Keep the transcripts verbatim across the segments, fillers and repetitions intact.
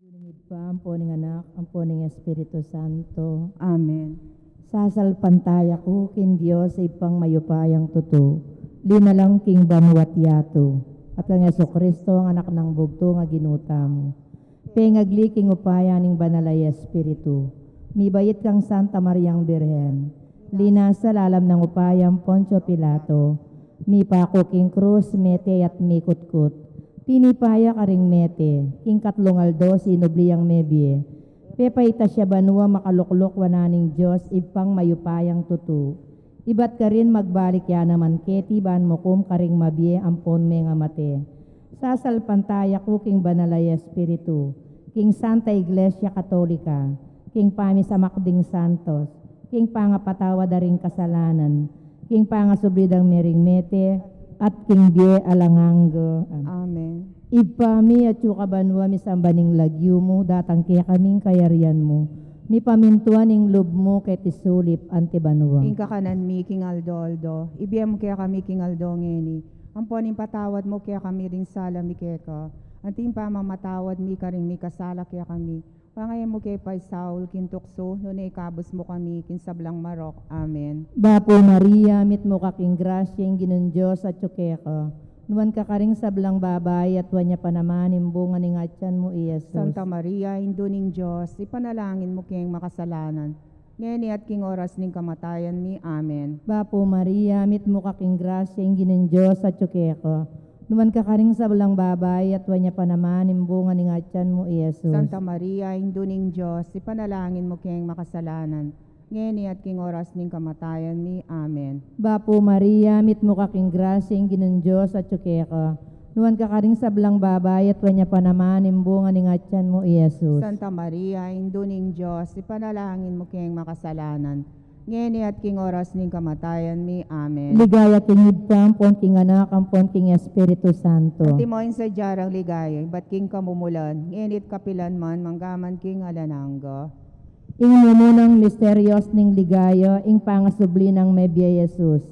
Ning Ibpa, ampo ning Anak, ampo ning Espiritu Santo. Amen. Sasalpantaya ku king Dios, Ibpang mayupayang tutu, linalang king banua't yatu, at kang Jesucristo, ang Anak nang bugtung a Ginu tamu. Pengagli king upaya ning Banal a Espiritu, mibait kang Santa Mariang Birhen, linasa lalam nang upaya nang Poncio Pilato, mipaku king krus, mete at mikutkut. Tinipa ya karing mete, king katlung aldo sinubli yang mebie. Pepaitas ya banua, makalukluk wanan ning Dios, Ibpang mayupayang tutu. Ibat karin magbalik ya naman keti ban mukum karing mabie ampon mengamate. Sasalpantaya ku king Banal a Espiritu, king Santa Iglesia Katolika, king pamisamak ding santos, king pangapatawad da ring kasalanan, king pangasubli dang merimete, at king bie alang angga. Amen. Ibpa mi, atsu ka banua, misamban ing lagyu mu, datang kekami ing kayarian mu, mipamintuan ing lub mu keti sulip anti banua. Ing kakanan mi king aldo-aldo ibie mu kekami king aldo ngeni. Ampon ipatawad mu kekami ring sala mi keka, anti ing pamamatawad mi karing mikasala kekami. Panga e mu ke paisaul king tuksu, nune ikabus mu kami king sablang marok. Amen. Bapu Maria, mitmu ka king grasya, ing Ginung Dios atyu keka. Nuan ka karing sablang babai, at nuan ya pa naman ing bunga ning atyan mu, i Jesus. Santa Maria, Indu ning Dios, ipanalangin mu keng makasalanan, ngeni at king oras ning kamatayan mi. Amen. Bapu Maria, mitmu ka king grasya, ing Ginung Dios atyu keka. Nuan ka karing sablang babai, at nuan ya pa naman ing bunga ning atyan mu, i Jesus. Santa Maria, Indu ning Dios, ipanalangin mu keng makasalanan, ngeni at king oras ning kamatayan mi. Amen. Bapu Maria, mitmu ka king grasya, ing Ginung Dios atyu keka. Nuan ka karing sablang babai, at nuan ya pa naman ing bunga ning atyan mu, i Jesus. Santa Maria, Indu ning Dios, ipanalangin mu keng makasalanan, ngeni at king oras ning kamatayan mi. Amen. Ligaya king Ibpa, ampon king Anak, ampon king Espiritu Santo. Antimo ing sadya rang ligaya, ibat king kamumulan, ngeni at kapilan man, mangga man king alang angga. Ing mumunang misterios ning ligaya, ing pangasubli nang mebie Jesus.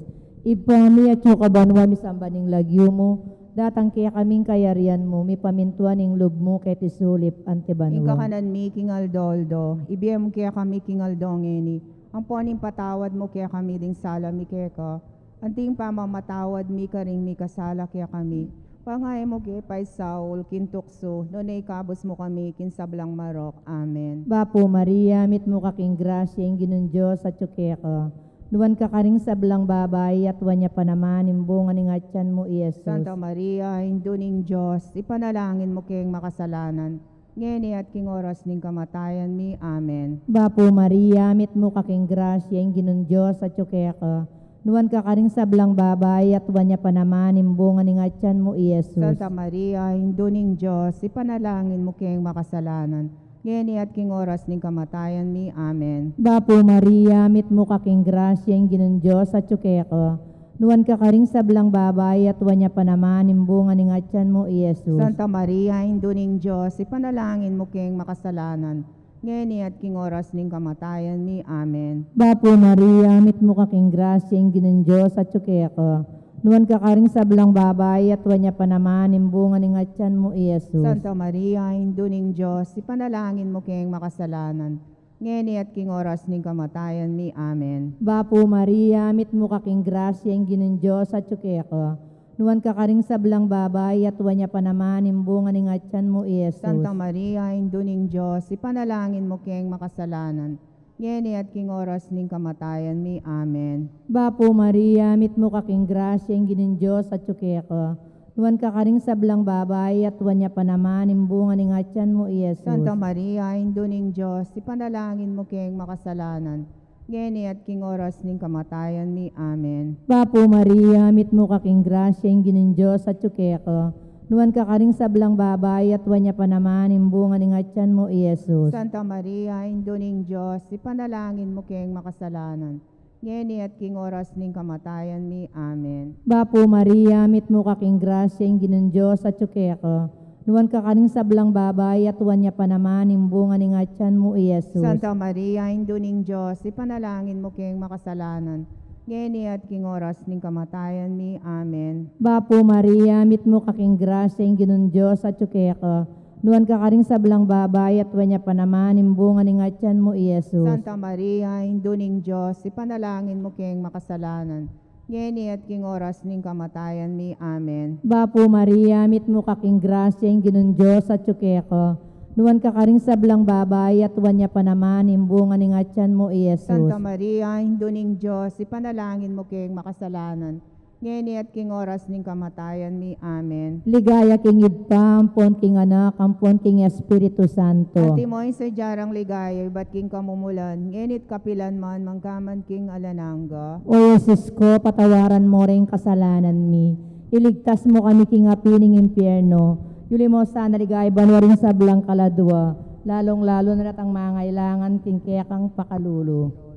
Ibpa mi, atyu ka banua, misamban ing lagyu mu, datang kekami ing kayarian mu, mipamintuan ing lub mu keti sulip anti banua. Ing kakanan mi king aldo-aldo ibie mu kekami king aldo ngeni. Ampon ipatawad mu kekami ding sala mi keka, anti ing pamamatawad mi karing mikasala kekami. Panga e mu ke paisaul king tuksu, nune ikabus mu kami king sablang marok. Amen. Bapu Maria, mitmu ka king grasya, ing Ginung Dios atyu keka. Nuan ka karing sablang babai, at nuan ya pa naman ing bunga ning atyan mu, i Jesus. Santa Maria, Indu ning Dios, ipanalangin mu keng makasalanan, ngeni at king oras ning kamatayan mi. Amen. Bapu Maria, mitmu ka king grasya, ing Ginung Dios atyu keka. Nuan ka karing sablang babai, at nuan ya pa naman ing bunga ning atyan mu, i Jesus. Santa Maria, Indu ning Dios, ipanalangin mu keng makasalanan, ngeni at king oras ning kamatayan mi. Amen. Bapu Maria, mitmu ka king grasya, ing Ginung Dios atyu keka. Nuan ka karing sablang babai, at nuan ya pa naman ing bunga ning atyan mu, i Jesus. Santa Maria, Indu ning Dios, ipanalangin mu keng makasalanan, ngeni at king oras ning kamatayan mi. Amen. Bapu Maria, mitmu ka king grasya, ing Ginung Dios atyu keka. Nuan ka karing sablang babai, at nuan ya pa naman ing bunga ning atyan mu, i Jesus. Santa Maria, Indu ning Dios, ipanalangin mu keng makasalanan, ngeni at king oras ning kamatayan mi. Amen. Bapu Maria, mitmu ka king grasya, ing Ginung Dios atyu keka. Nuan ka karing sablang babai, at nuan ya pa naman ing bunga ning atyan mu, i Jesus. Santa Maria, Indu ning Dios, ipanalangin mu keng makasalanan, ngeni at king oras ning kamatayan mi. Amen. Bapu Maria, mitmu ka king grasya, ing Ginung Dios atyu keka. Nuan ka karing sablang babai, at nuan ya pa naman ing bunga ning atyan mu, i Jesus. Santa Maria, Indu ning Dios, ipanalangin mu keng makasalanan, ngeni at king oras ning kamatayan mi. Amen. Bapu Maria, mitmu ka king grasya, ing Ginung Dios atyu keka. Nuan ka karing sablang babai, at nuan ya pa naman ing bunga ning atyan mu, i Jesus. Santa Maria, Indu ning Dios, ipanalangin mu keng makasalanan, ngeni at king oras ning kamatayan mi. Amen. Bapu Maria, mitmu ka king grasya, ing Ginung Dios atyu keka. Nuan ka karing sablang babai, at nuan ya pa naman ing bunga ning atyan mu, i Jesus. Santa Maria, Indu ning Dios, ipanalangin mu keng makasalanan, ngeni at king oras ning kamatayan mi. Amen. Bapu Maria, mitmu ka king grasya, ing Ginung Dios atyu keka. Nuan ka karing sablang babai, at nuan ya pa naman ing bunga ning atian mu, i Jesus. Santa Maria, Indu ning Dios, ipanalangin mu keng makasalanan, ngeni at king oras ning kamatayan mi. Amen. Bapu Maria, mitmu ka king grasya, ing Ginung Dios atyu keka. Nuan ka karing sablang babai, at nuan ya pa naman ing bunga ning atian mu, i Jesus. Santa Maria, Indu ning Dios, ipanalangin mu keng makasalanan, ngeni at king oras ning kamatayan mi. Amen. Ligaya king Ibpa, ampon king Anak, ampon king Espiritu Santo. Antimo ing sadya rang ligaya, ibat king kamumulan, ngeni at kapilan man, manggaman king alang angga. O Jesus ko, patawaran mo ring kasalanan mi. Iligtas mo kami king api ning impyerno. Yuli mo sana king banua ring sablang kaladua, lalung-lalu na retang mangailangan king kekang pakalulu.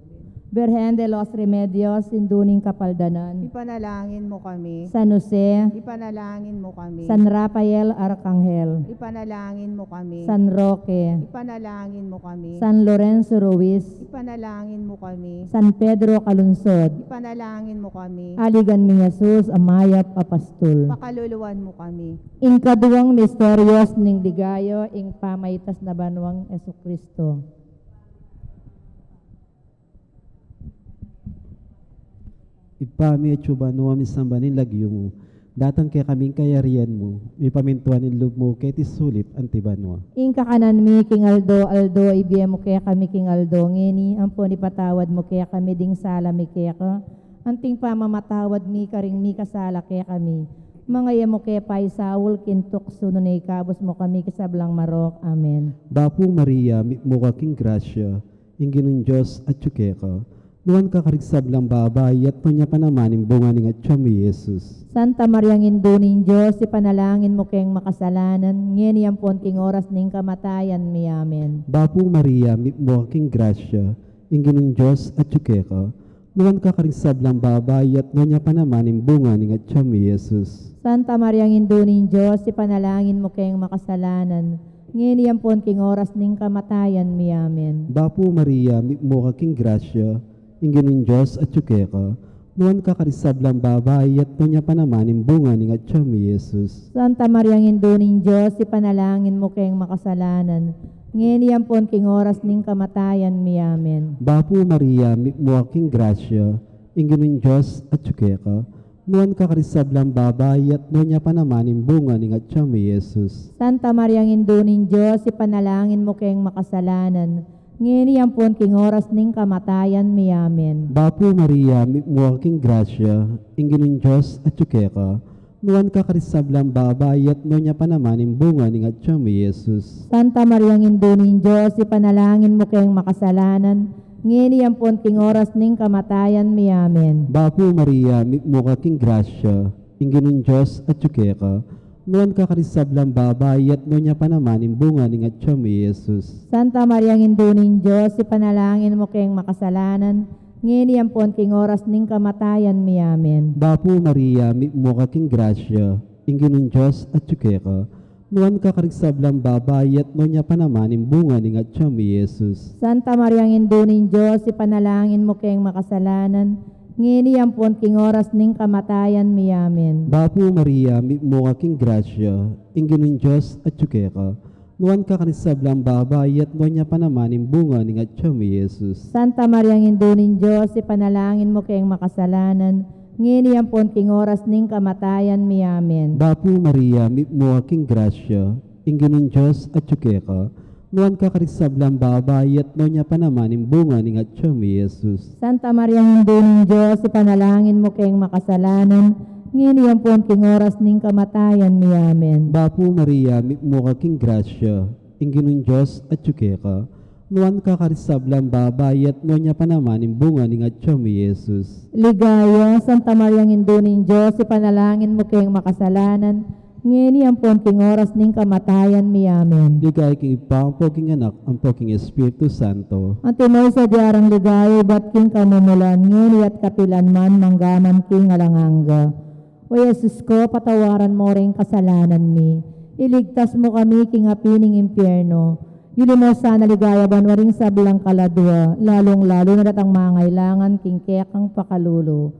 Birhen de los Remedios, Indu ning Kapaldanan. Ipanalangin mo kami. San Jose. Ipanalangin mo kami. San Rafael Arkanghel. Ipanalangin mo kami. San Roque. Ipanalangin mo kami. San Lorenzo Ruiz. Ipanalangin mo kami. San Pedro Calungsod. Ipanalangin mo kami. Aligan ming Jesus a mayap a pastul. Pakaluluan mo kami. Ing kaduang misterios ning ligaya, ing pamaitas na banuang Jesucristo. Ibpa mi atsu ka banua, misamban ya ing lagyu mu. Datang kekami ing kayarian mu. Mipamintuan ing lub mu keti sulip anti banua. Ing kakanan mi king aldo-aldo ibie mu kekami king aldo ngeni, ampon ipatawad mu kekami ding sala mi keka, anting pamamatawad mi karing mikasala kekami. Manga e mu ke paisaul king tuksu, nune ikabus mu kami king sablang marok. Amen. Bapu Maria, mitmu ka king grasya, ing Ginung Dios atyu keka. Nuan ka karing sablang babai, at nuan ya pa naman ing bunga ning atian mu, i Jesus. Santa Maria, Indu ning Dios, ipanalangin mu keng makasalanan, ngeni ampon king oras ning kamatayan mi. Amen. Bapu Maria, mitmu ka king grasya, ing Ginung Dios atyu keka. Nuan ka karing sablang babai, at nuan ya pa naman ing bunga ning atian mu, i Jesus. Santa Maria, Indu ning Dios, ipanalangin mu keng makasalanan, ngeni ampon king oras ning kamatayan mi. Amen. Bapu Maria, mitmu ka king grasya, ing Ginung Dios atyu keka. Nuan ka karing sablang babai, at nuan ya pa naman ing bunga ning atian mu, i Jesus. Santa Maria, Indu ning Dios, ipanalangin mu keng makasalanan, ngeni ampon king oras ning kamatayan mi. Amen. Bapu Maria, mitmu ka king grasya, ing Ginung Dios atyu keka. Nuan ka karing sablang babai, at nuan ya pa naman ing bunga ning atian mu, i Jesus. Santa Maria, Indu ning Dios, ipanalangin mu keng makasalanan, ngeni ampon king oras ning kamatayan mi. Amen. Bapu Maria, mitmu ka king grasya, ing Ginung Dios atyu keka. Nuan ka karing sablang babai, at nuan ya pa naman ing bunga ning atian mu, i Jesus. Santa Maria, Indu ning Dios, ipanalangin mu keng makasalanan, ngeni ampon king oras ning kamatayan mi. Amen. Bapu Maria, mitmu ka king grasya, ing Ginung Dios atyu keka. Nuan ka karing sablang babai, at nuan ya pa naman ing bunga ning atian mu, i Jesus. Santa Maria, Indu ning Dios, ipanalangin mu keng makasalanan, ngeni ampon king oras ning kamatayan mi. Amen. Bapu Maria, mitmu ka king grasya, ing Ginung Dios atyu keka. Nuan ka karing sablang babai, at nuan ya pa naman ing bunga ning atian mu, i Jesus. Santa Maria, Indu ning Dios, ipanalangin mu keng makasalanan, ngeni ampon king oras ning kamatayan mi. Amen. Bapu Maria, mitmu ka king grasya, ing Ginung Dios atyu keka. Nuan ka karing sablang babai, at nuan ya pa naman ing bunga ning atian mu, i Jesus. Santa Maria, Indu ning Dios, ipanalangin mu keng makasalanan, ngeni ampon king oras ning kamatayan mi. Amen. Bapu Maria, mitmu ka king grasya, ing Ginung Dios atyu keka. Nuan ka karing sablang babai, at nuan ya pa naman ing bunga ning atian mu, i Jesus. Santa Maria, Indu ning Dios, ipanalangin mu keng makasalanan, ngeni ampon king oras ning kamatayan mi. Amen. Bapu Maria, mitmu ka king grasya, ing Ginung Dios atyu keka. Nuan ka karing sablang babai, at nuan ya pa naman ing bunga ning atian mu, i Jesus. Ligaya, Santa Maria, Indu ning Dios, ipanalangin mu keng makasalanan, ngeni ampon king oras ning kamatayan mi. Amen. Ligaya king Ibpa, ampo king Anak, ampo king Espiritu Santo. Antimo ing sadya rang ligaya, ibat king kamumulan, ngeni at kapilan man, manggaman king alang angga. O Jesus ko, patawaran mo ring kasalanan mi. Iligtas mo kami king api ning impyerno. Yuli mo sana king ligaya banua ring sablang kaladua, lalung-lalu na datang mangailangan king kekang pakalulu.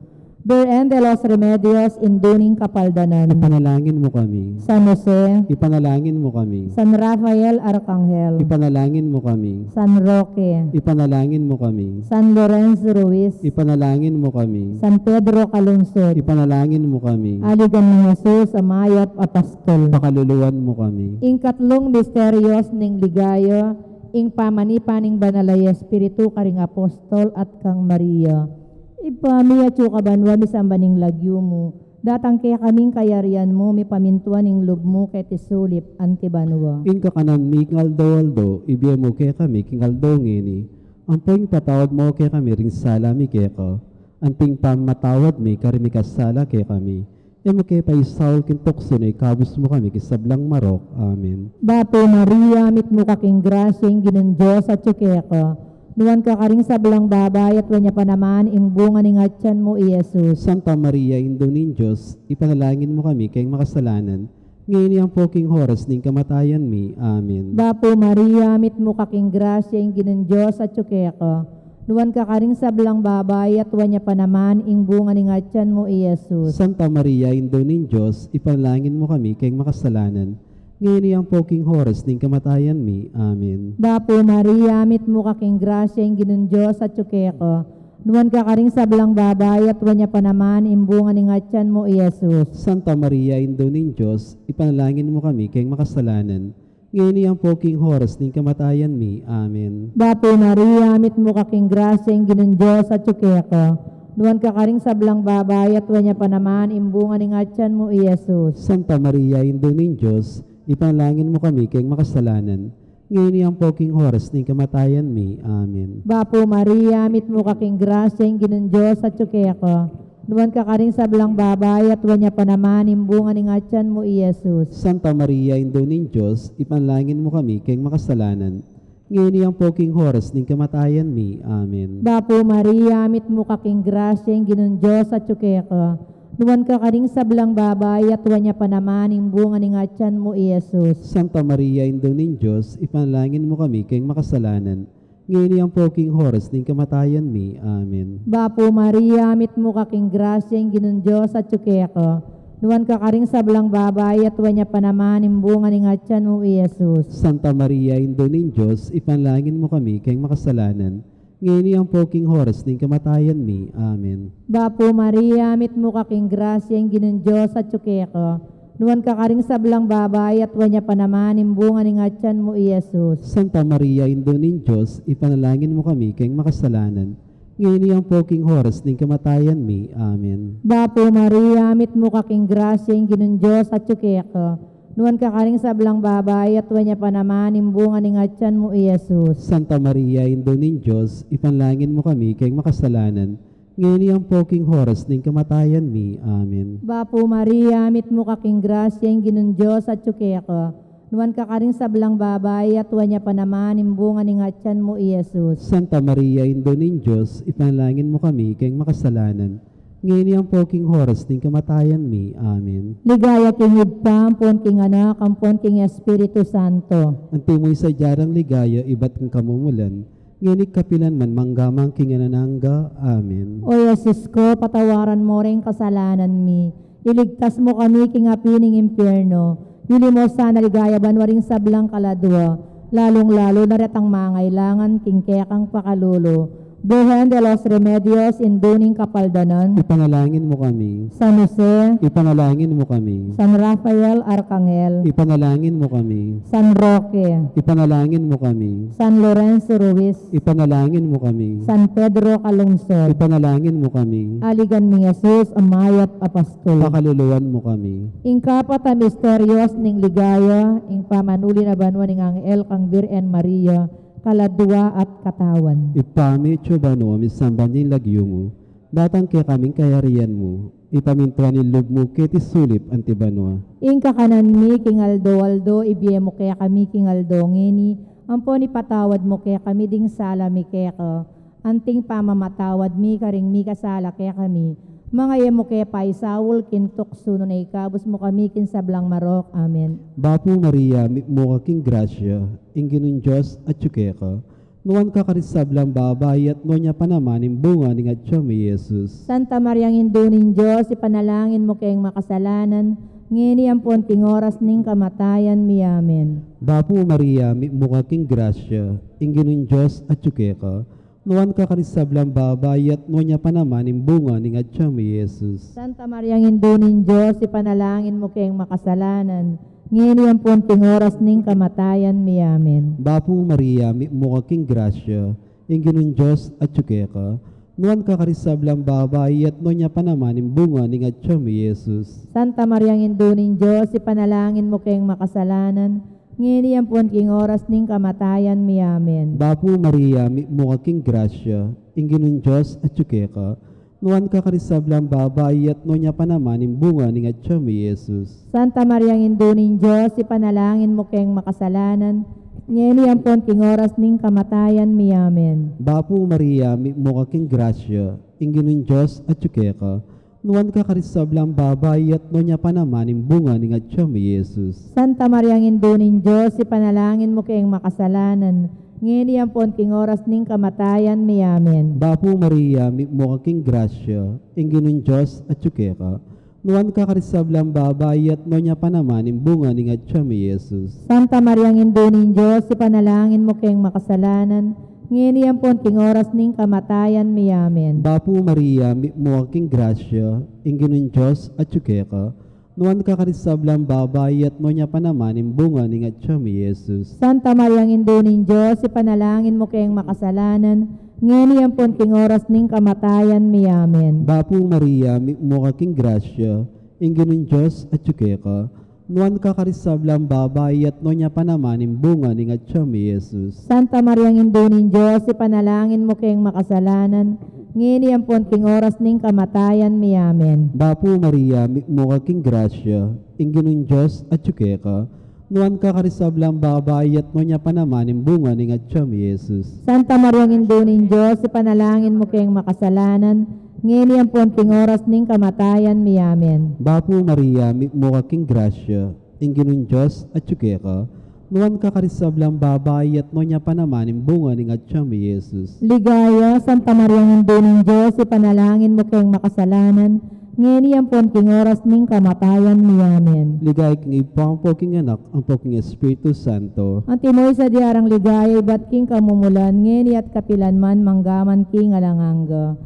Birhen de los Remedios, Indu ning Kapaldanan. Ipanalangin mo kami. San Jose. Ipanalangin mo kami. San Rafael Arkanghel. Ipanalangin mo kami. San Roque. Ipanalangin mo kami. San Lorenzo Ruiz. Ipanalangin mo kami. San Pedro Calungsod. Ipanalangin mo kami. Aligan nang Jesus a mayap a pastul. Pakaluluan mo kami. Ing katlung misterios ning ligaya, ing pamanipa ning Banal a Espiritu karing apostol at kang Maria. Ibpa mi, atsu ka banua, misamban ing lagyu mu. Datang kekami ing kayarian mu, mipamintuan ing lub mu keti sulip anti banua. Ing kakanan mi king aldo-aldo, ibie mu kekami king aldo ngeni. Ampo ipatawad mu kekami ring sala mi keka, anti ing pamamatawad mi karing mikasala kekami. E mu ke paisaul king tuksu, nune ikabus mu kami king sablang marok. Amen. Bapu Maria, mitmu ka king grasya, ing Ginung Dios atyu keka. Nuan ka karing sablang babai, at nuan ya pa naman ing bunga ning atyan mu, i Jesus. Santa Maria, Indu ning Dios, ipanalangin mu kami keng makasalanan, ngeni ampo king oras ning kamatayan mi. Amen. Bapu Maria, mitmu ka king grasya, ing Ginung Dios atyu keka. Nuan ka karing sablang babai, at nuan ya pa naman ing bunga ning atyan mu, i Jesus. Santa Maria, Indu ning Dios, ipanalangin mu kami keng makasalanan, ngeni ampo king oras ning kamatayan mi. Amen. Bapu Maria, mitmu ka king grasya, ing Ginung Dios atyu keka. Nuan ka karing sablang babai, at nuan ya pa naman ing bunga ning atyan mu, i Jesus. Santa Maria, Indu ning Dios, ipanalangin mu kami keng makasalanan, ngeni ampo king oras ning kamatayan mi. Amen. Bapu Maria, mitmu ka king grasya, ing Ginung Dios atyu keka. Nuan ka karing sablang babai, at nuan ya pa naman ing bunga ning atyan mu, i Jesus. Santa Maria, Indu ning Dios, ipanalangin mu kami keng makasalanan, ngeni ampo king oras ning kamatayan mi. Amen. Bapu Maria, mitmu ka king grasya, ing Ginung Dios atyu keka. Nuan ka karing sablang babai, at nuan ya pa naman ing bunga ning atyan mu, i Jesus. Santa Maria, Indu ning Dios, ipanalangin mu kami keng makasalanan, ngeni ampo king oras ning kamatayan mi. Amen. Bapu Maria, mitmu ka king grasya, ing Ginung Dios atyu keka. Nuan ka karing sablang babai, at nuan ya pa naman ing bunga ning atyan mu, i Jesus. Santa Maria, Indu ning Dios, ipanalangin mu kami keng makasalanan, ngeni ampo king oras ning kamatayan mi. Amen. Bapu Maria, mitmu ka king grasya, ing Ginung Dios atyu keka. Nuan ka karing sablang babai, at nuan ya pa naman ing bunga ning atyan mu, i Jesus. Santa Maria, Indu ning Dios, ipanalangin mu kami keng makasalanan, ngeni ampo king oras ning kamatayan mi. Amen. Bapu Maria, mitmu ka king grasya, ing Ginung Dios atyu keka. Nuan ka karing sablang babai, at nuan ya pa naman ing bunga ning atyan mu, i Jesus. Santa Maria, Indu ning Dios, ipanalangin mu kami keng makasalanan, ngeni ampo king oras ning kamatayan mi. Amen. Bapu Maria, mitmu ka king grasya, ing Ginung Dios atyu keka. Nuan ka karing sablang babai, at nuan ya pa naman ing bunga ning atyan mu, i Jesus. Santa Maria, Indu ning Dios, ipanalangin mu kami keng makasalanan, ngeni ampo king oras ning kamatayan mi. Amen. Bapu Maria, mitmu ka king grasya, ing Ginung Dios atyu keka. Nuan ka karing sablang babai, at nuan ya pa naman ing bunga ning atyan mu, i Jesus. Santa Maria, Indu ning Dios, ipanalangin mu kami keng makasalanan, ngeni ampo king oras ning kamatayan mi. Amen. Ligaya king Ibpa, ampon king Anak, ampon king Espiritu Santo. Anti mu ing sadya rang ligaya ibat king kamumulan, ngeni kapilan man, mangga man king alang angga. Amen. O Jesus ku, patawaran mu ring kasalanan mi, iligtas mu kami king api ning impyerno, yuli mu sana king ligaya banua ring sablang kaladua, lalung-lalu na retang mangailangan king kekang pakalulu. Birhen de los Remedios, Indu ning Kapaldanan. Ipanalangin mu kami. San Jose. Ipanalangin mu kami. San Rafael Arkanghel. Ipanalangin mu kami. San Roque. Ipanalangin mu kami. San Lorenzo Ruiz. Ipanalangin mu kami. San Pedro Calungsod. Ipanalangin mu kami. Aligan mi Jesus, a mayap a pastul. Pakaluluan mu kami. Ing kapat a misterios ning ligaya, ing pamanuli na banua ning anghel kang Birhen Maria, kaladua at katawan. Ibpa mi, atsu ka banua, misamban ya ing lagyu mu, datang kekami ing kayarian mu, ipamintuan ing lub mu keti sulip anti banua. Ing kakanan mi king aldo-aldo, ibie mu kekami king aldo ngeni, ampon ipatawad mu kekami ding sala mi keka, anting pamamatawad mi karing mikasala kekami. Manga e mu ke paisaul king tuksu, nune ikabus mu kami king sablang marok. Amen. Bapu Maria, mitmu ka king grasya, ing Ginung Dios atyu keka. Nuan ka karing sablang babai, at nuan ya pa naman ing bunga ning atyan mu, i Jesus. Santa Mariang Indu ning Dios, ipanalangin mu keng makasalanan, ngeni ampon king oras ning kamatayan mi. Amen. Bapu Maria, mitmu ka king grasya, ing Ginung Dios atyu keka. Nuan ka karing sablang babai, at nuan ya pa naman ing bunga ning atyan mu, i Jesus. Santa Mariang Indu ning Dios, ipanalangin mu keng makasalanan, ngeni ampon king oras ning kamatayan mi. Amen. Bapu Maria, mitmu ka king grasya, ing Ginung Dios atyu keka. Nuan ka karing sablang babai, at nuan ya pa naman ing bunga ning atyan mu, i Jesus. Santa Mariang Indu ning Dios, ipanalangin mu keng makasalanan, ngeni ampon king oras ning kamatayan mi. Amen. Bapu Maria, mitmu ka king grasya, ing Ginung Dios atyu keka. Nuan ka karing sablang babai, at nuan ya pa naman ing bunga ning atyan mu, i Jesus. Santa Mariang Indu ning Dios, ipanalangin mu keng makasalanan, ngeni ampon king oras ning kamatayan mi. Amen. Bapu Maria, mitmu ka king grasya, ing Ginung Dios atyu keka. Nuan ka karing sablang babai, at nuan ya pa naman ing bunga ning atyan mu, i Jesus. Santa Mariang Indu ning Dios, ipanalangin mu keng makasalanan, ngeni ampon king oras ning kamatayan mi. Amen. Bapu Maria, mitmu ka king grasya, ing Ginung Dios atyu keka. Nuan ka karing sablang babai, at nuan ya pa naman ing bunga ning atyan mu, i Jesus. Santa Mariang Indu ning Dios, ipanalangin mu keng makasalanan, ngeni ampon king oras ning kamatayan mi. Amen. Bapu Maria, mitmu ka king grasya, ing Ginung Dios atyu keka. Nuan ka karing sablang babai, at nuan ya pa naman ing bunga ning atyan mu, i Jesus. Santa Mariang Indu ning Dios, ipanalangin mu keng makasalanan, ngeni ampon king oras ning kamatayan mi. Amen. Bapu Maria, mitmu ka king grasya, ing Ginung Dios atyu keka. Nuan ka karing sablang babai, at nuan ya pa naman ing bunga ning atyan mu, i Jesus. Santa Mariang Indu ning Dios, ipanalangin mu keng makasalanan, ngeni ampon king oras ning kamatayan mi. Amen. Bapu Maria, mitmu ka king grasya, ing Ginung Dios atyu keka. Nuan ka karing sablang babai, at nuan ya pa naman ing bunga ning atyan mu, i Jesus. Santa Mariang Indu ning Dios, ipanalangin mu keng makasalanan, ngeni ampon king oras ning kamatayan mi. Amen. Bapu Maria, mitmu ka king grasya, ing Ginung Dios atyu keka. Nuan ka karing sablang babai, at nuan ya pa naman ing bunga ning atyan mu, i Jesus. Ligaya, Santa Mariang Indu ning Dios, ipanalangin mu keng makasalanan, ngeni ampon king oras ning kamatayan mi. Amen. Ligaya king Ibpa, ampo king Anak, ampo king Espiritu Santo. Antimo ing sadya rang ligaya ibat king kamumulan, ngeni at kapilan man, mangga man king alang angga.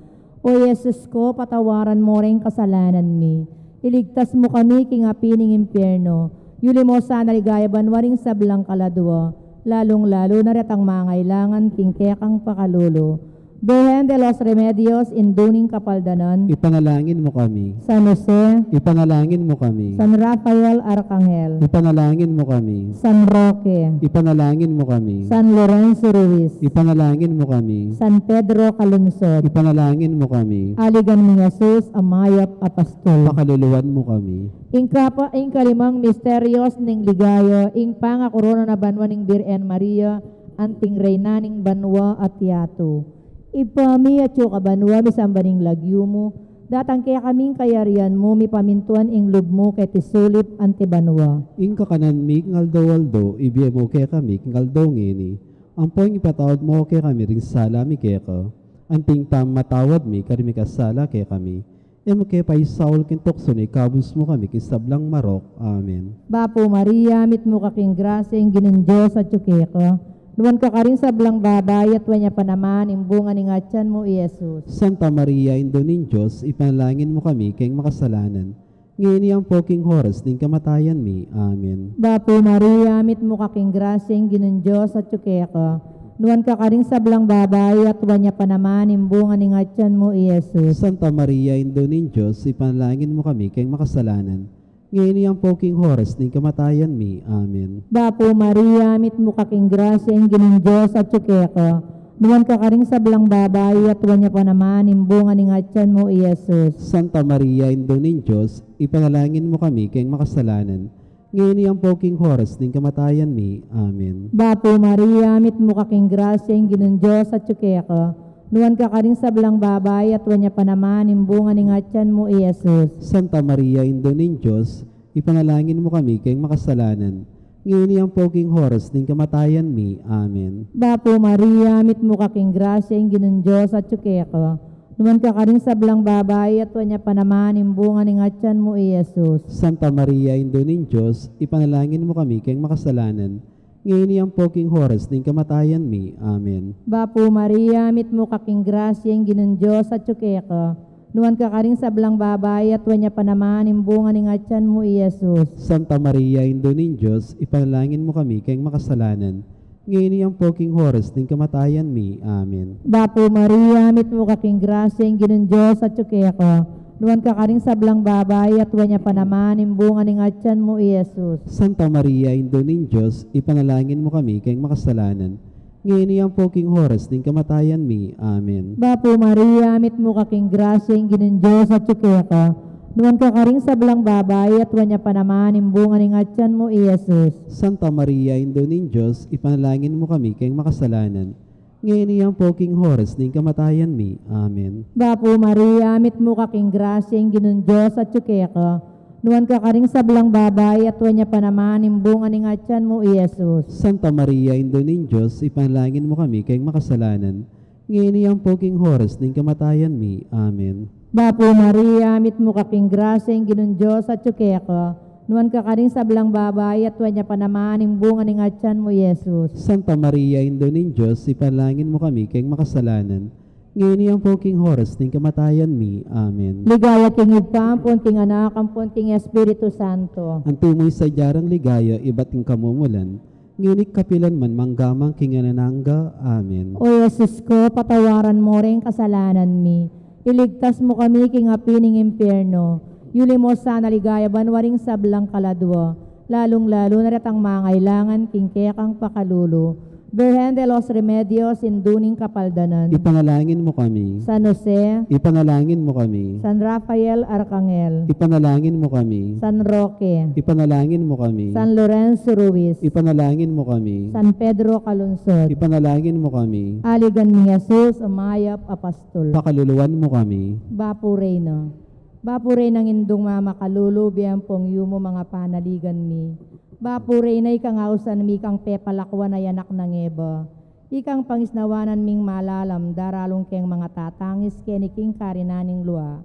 O Jesus ko, patawaran mu ring kasalanan mi. Iligtas mu kami king api ning impyerno. Yuli mu sana king ligaya banua ring sablang kaladua, lalung-lalu na retang mangailangan king kekang pakalulu. Birhen de los Remedios, Indu ning Kapaldanan. Ipanalangin mu kami. San Jose. Ipanalangin mu kami. San Rafael Arcangel. Ipanalangin mu kami. San Roque. Ipanalangin mu kami. San Lorenzo Ruiz. Ipanalangin mu kami. San Pedro Calungsod. Ipanalangin mu kami. Aligan ming Jesus a mayap a pastul. Pakaluluan mu kami. Ing kapa, ing kalimang misterios ning ligaya, ing pangakorona na banua ning Birhen Maria, anting Reyna ning banua at yatu. Ibpa mi, atsu ka banua, misamban ing lagyu mu, datang kekami ing kayarian mu, mipamintuan ing lub mu keti sulip anti banua. Ing kakanan mi king aldo-aldo, ibie mu kekami king aldo ngeni. Ampon ipatawad mu kekami ring sala mi keka, anting pamamatawad mi karing mikasala kekami. E mu ke paisaul king tuksu, nune ikabus mu kami king sablang marok. Amen. Bapu Maria, mitmu ka king grasya, ing Ginung Dios atsu keka. Nuan ka karing sablang babai, at nuan ya pa naman ing bunga ning atyan mu, i Jesus. Santa Maria, Indu ning Dios, ipanalangin mu kami keng makasalanan, ngeni ampo king oras ning kamatayan mi. Amen. Bapu Maria, mitmu ka king grasya, ing Ginung Dios atsu keka. Nuan ka karing sablang babai, at nuan ya pa naman ing bunga ning atyan mu, i Jesus. Santa Maria, Indu ning Dios, ipanalangin mu kami keng makasalanan, ngeni ampo king oras ning kamatayan mi. Amen. Bapu Maria, mitmu ka king grasya, ing Ginung Dios atsu keka. Nuan ka karing sablang babai, at nuan ya pa naman ing bunga ning atyan mu, i Jesus. Santa Maria, Indu ning Dios, ipanalangin mu kami keng makasalanan, ngeni ampo king oras ning kamatayan mi. Amen. Bapu Maria, mitmu ka king grasya, ing Ginung Dios atsu keka. Nuan ka karing sablang babai, at nuan ya pa naman ing bunga ning atyan mu, i Jesus. Santa Maria, Indu ning Dios, ipanalangin mu kami keng makasalanan, ngeni ampo king oras ning kamatayan mi. Amen. Bapu Maria, mitmu ka king grasya, ing Ginung Dios atyu keka. Nuan ka karing sablang babai, at nuan ya pa naman ing bunga ning atyan mu, i Jesus. Santa Maria, Indu ning Dios, ipanalangin mu kami keng makasalanan, ngeni ampo king oras ning kamatayan mi. Amen. Bapu Maria, mitmu ka king grasya, ing Ginung Dios atyu keka. Nuan ka karing sablang babai, at nuan ya pa naman ing bunga ning atyan mu, i Jesus. Santa Maria, Indu ning Dios, ipanalangin mu kami keng makasalanan, ngeni ampo king oras ning kamatayan mi. Amen. Bapu Maria, mitmu ka king grasya, ing Ginung Dios atyu keka. Nuan ka karing sablang babai, at nuan ya pa naman ing bunga ning atyan mu, i Jesus. Santa Maria, Indu ning Dios, ipanalangin mu kami keng makasalanan, ngeni ampo king oras ning kamatayan mi. Amen. Bapu Maria, mitmu ka king grasya, ing Ginung Dios atyu keka. Nuan ka karing sablang babai, at nuan ya pa naman ing bunga ning atyan mu, i Jesus. Santa Maria, Indu ning Dios, ipanalangin mu kami keng makasalanan, ngeni ampo king oras ning kamatayan mi. Amen. Bapu Maria, mitmu ka king grasya, ing Ginung Dios atyu keka. Nuan ka karing sablang babai, at nuan ya pa naman ing bunga ning atyan mu, i Jesus. Santa Maria, Indu ning Dios, ipanalangin mu kami keng makasalanan, ngeni ampo king oras ning kamatayan mi. Amen. Bapu Maria, mitmu ka king grasya, ing Ginung Dios atyu keka. Nuan ka karing sablang babai, at nuan ya pa naman ing bunga ning atyan mu, i Jesus. Santa Maria, Indu ning Dios, ipanalangin mu kami keng makasalanan, ngeni ampo king oras ning kamatayan mi. Amen. Ligaya king Ibpa, ampon king Anak, ampon king Espiritu Santo. Antimo ing sadya rang ligaya ibat king kamumulan, ngeni kapilan man, mangga man king alang angga. Amen. O Jesus ko, patawaran mu ring kasalanan mi. Iligtas mu kami king api ning impyerno. Yuli mu sana king ligaya banua ring sablang kaladua, lalung-lalu na retang mangailangan king kekang pakalulu. Birhen de los Remedios, Indu ning Kapaldanan. Ipanalangin mu kami. San Jose. Ipanalangin mu kami. San Rafael Arcangel. Ipanalangin mu kami. San Roque. Ipanalangin mu kami. San Lorenzo Ruiz. Ipanalangin mu kami. San Pedro Calungsod. Ipanalangin mu kami. Aligan ming Jesus, a mayap a pastul. Pakaluluan mu kami. Bapu Reyna. Bapu Reynang Indung mamakalulu, bie ampong yumu, manga panaligan mi. Bapu Reyna, ikang ausan mi kang pepalakuan a anak nang Eva. Ikang pangisnawanan ming malalam, daralung keng manga tatangis keni king karinan ning lua.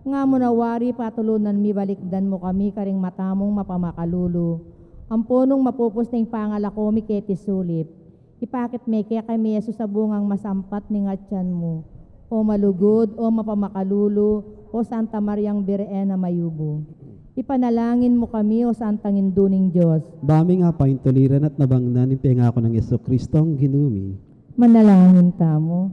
Nga mu na wari patulunan mi, balikdan mu kami karing mata mung mapamakalulu. Ampo nung mapupus na ing pangalako mi keti sulip, ipakit me kekami i Jesus a bungang masampat ning atyan mu. O malugud, o mapamakalulu, o Santa Mariang Birhen a mayumu. Ipanalangin mu kami, o Santang Indu ning Dios. Ba ming apaintuliran at nabangnan ing pengaku nang Jesucristong Ginu mi. Manalangin tamu.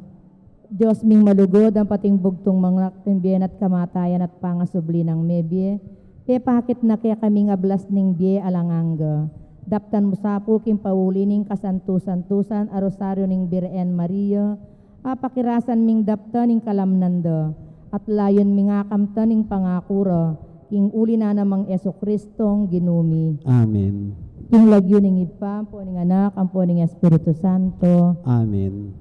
Dios ming malugud, ampo ing bugtung mangalak king bie na at kamatayan at pangasubli nang mebie, pepakit na kekaming ablas ning bie alang angga. Daptan mu sa pu king pauli ning kasantu-santusan a Rosario ning Birhen Maria, apakirasan ming daptan ing kalamnan da, at layun ming akamtan ing pangaku ra, king uli na namang Jesucristong Ginu mi. Amen. King lagyu ning Ibpa, ampo ning Anak, ampo ning Espiritu Santo. Amen.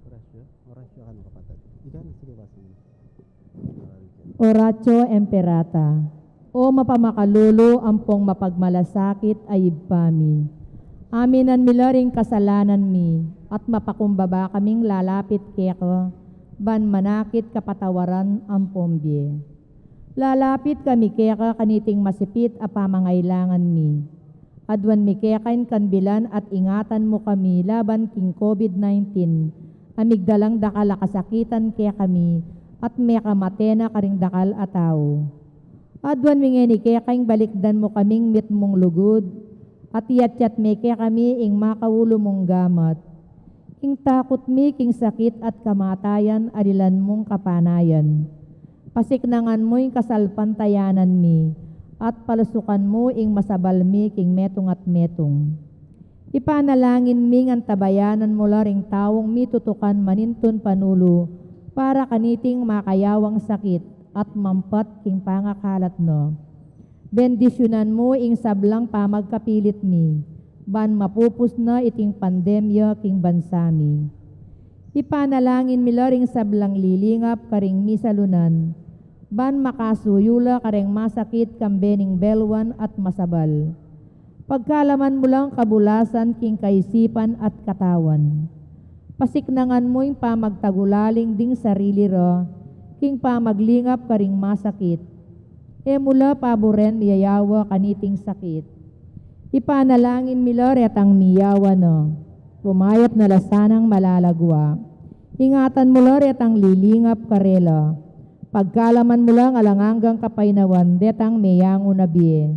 Oratio, oratio ka na, kapatid. Ika na, sige, basa mo. Oratio Imperata. O mapamakalulu ampong mapagmalasakit a Ibpa mi, aminan mi la ring kasalanan mi, at mapakumbaba kaming lalapit keka, ban manakit kapatawaran ampong bie. Lalapit kami keka kaniting masipit a pamangailangan mi. Aduan mi keka ing kanbilan at ingatan mu kami laban king COVID nineteen, a migdalang dakal a kasakitan kekami, at mekamate na karing dakal a tau. Aduan mi ngeni keka ing balikdan mu kaming mitmung lugud, at iyatyat me kekami ing makaulu mung gamat. Ing takut mi king sakit at kamatayan, alilan mung kapanayan. Pasiknangan mu ing kasalpantayanan mi, at palusukan mu ing masabal mi king metung at metung. Ipanalangin ming antabayanan mu la ring taung mitutukan manintun panulu para kaniting makayawang sakit at mampat king pangakalat na. Bendisyunan mu ing sablang pamagkapilit mi, ban mapupus na iting pandemya king bansa mi. Ipanalangin mi la ring sablang lilingap karing misalunan, Ban makasuyu la kareng masakit kambe ning belwan at masabal. Pagkalaman mu lang kabulasan king kaisipan at katawan. Pasiknangan mu ing pamagtagulaling ding sarili ra, king pamaglingap karing masakit. E mu la paburen miyayawa kaniting sakit. Ipanalangin mi la retang miyawa na. Pumayap na la sanang malalagwa. Ingatan mu la retang lilingap karela. Pagkalaman mu lang alang anggang kapaynawan detang meyangu na bie.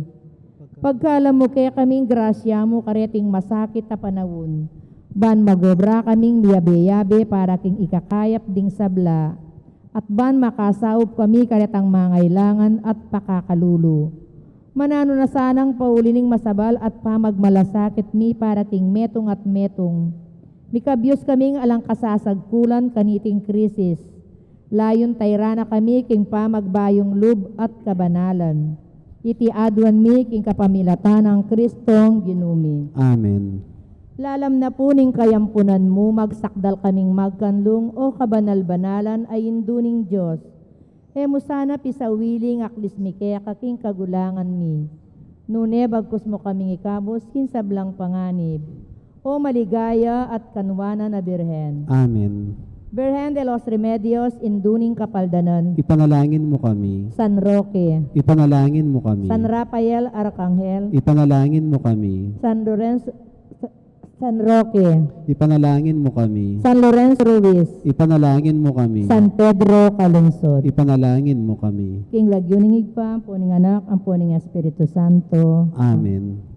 Pagkalam mu kekaming grasya mu kareting masakit a panaun, ban magobra kaming miyabe-yabe para king ikakayap ding sabla, at ban makasaup kami karetang mangailangan at pakakalulu. Mananu na sanang pauli ning masabal at pamagmalasakit mi para king metung at metung. Mikabyus kaming alang kasasagkulan kaniting krisis. Layun tayra na kami king pamagbayung lub at kabanalan. Iti aduan mi king kapamilatan nang Kristong Ginu mi. Amen. Lalam na pu ning kayampunan mu, magsakdal kaming magkanlung, o kabanal-banalan a Indu ning Dios. E mu sana pisawili ing aklis mi keka king kagulangan mi. Nune bagkus mu kaming ikabus king sablang panganib. O maligaya at kanwanan a Birhen. Amen. Birhen de los Remedios, Indu ning Kapaldanan. Ipanalangin mu kami. San Roque. Ipanalangin mu kami. San Rafael Arkanghel. Ipanalangin mu kami. San Lorenzo, Sa-, San Roque. Ipanalangin mu kami. San Lorenzo Ruiz. Ipanalangin mu kami. San Pedro Calungsod. Ipanalangin mu kami. King lagyu ning Ibpa, ampo ning Anak, ampo ning Espiritu Santo. Amen.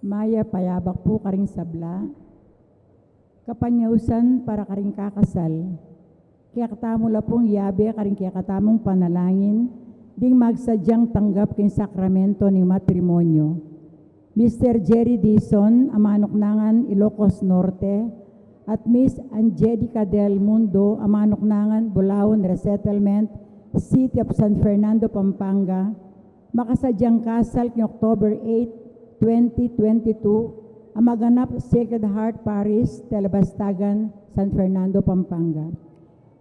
Mayap a yabak pu karing sabla. Kapanyausan para karing kakasal. Kekatamu la pung yabe karing kekatamung panalangin ding magsadyang tanggap king sakramento ning matrimonyo. Mister Jerry Dizon, a manuknangan Ilocos Norte, at Miss Angelica Del Mundo, a manuknangan Bulaon Resettlement, City of San Fernando, Pampanga, makasadyang kasal king October eight, twenty twenty-two, a maganap Sacred Heart Parish, Telebastagan, San Fernando, Pampanga.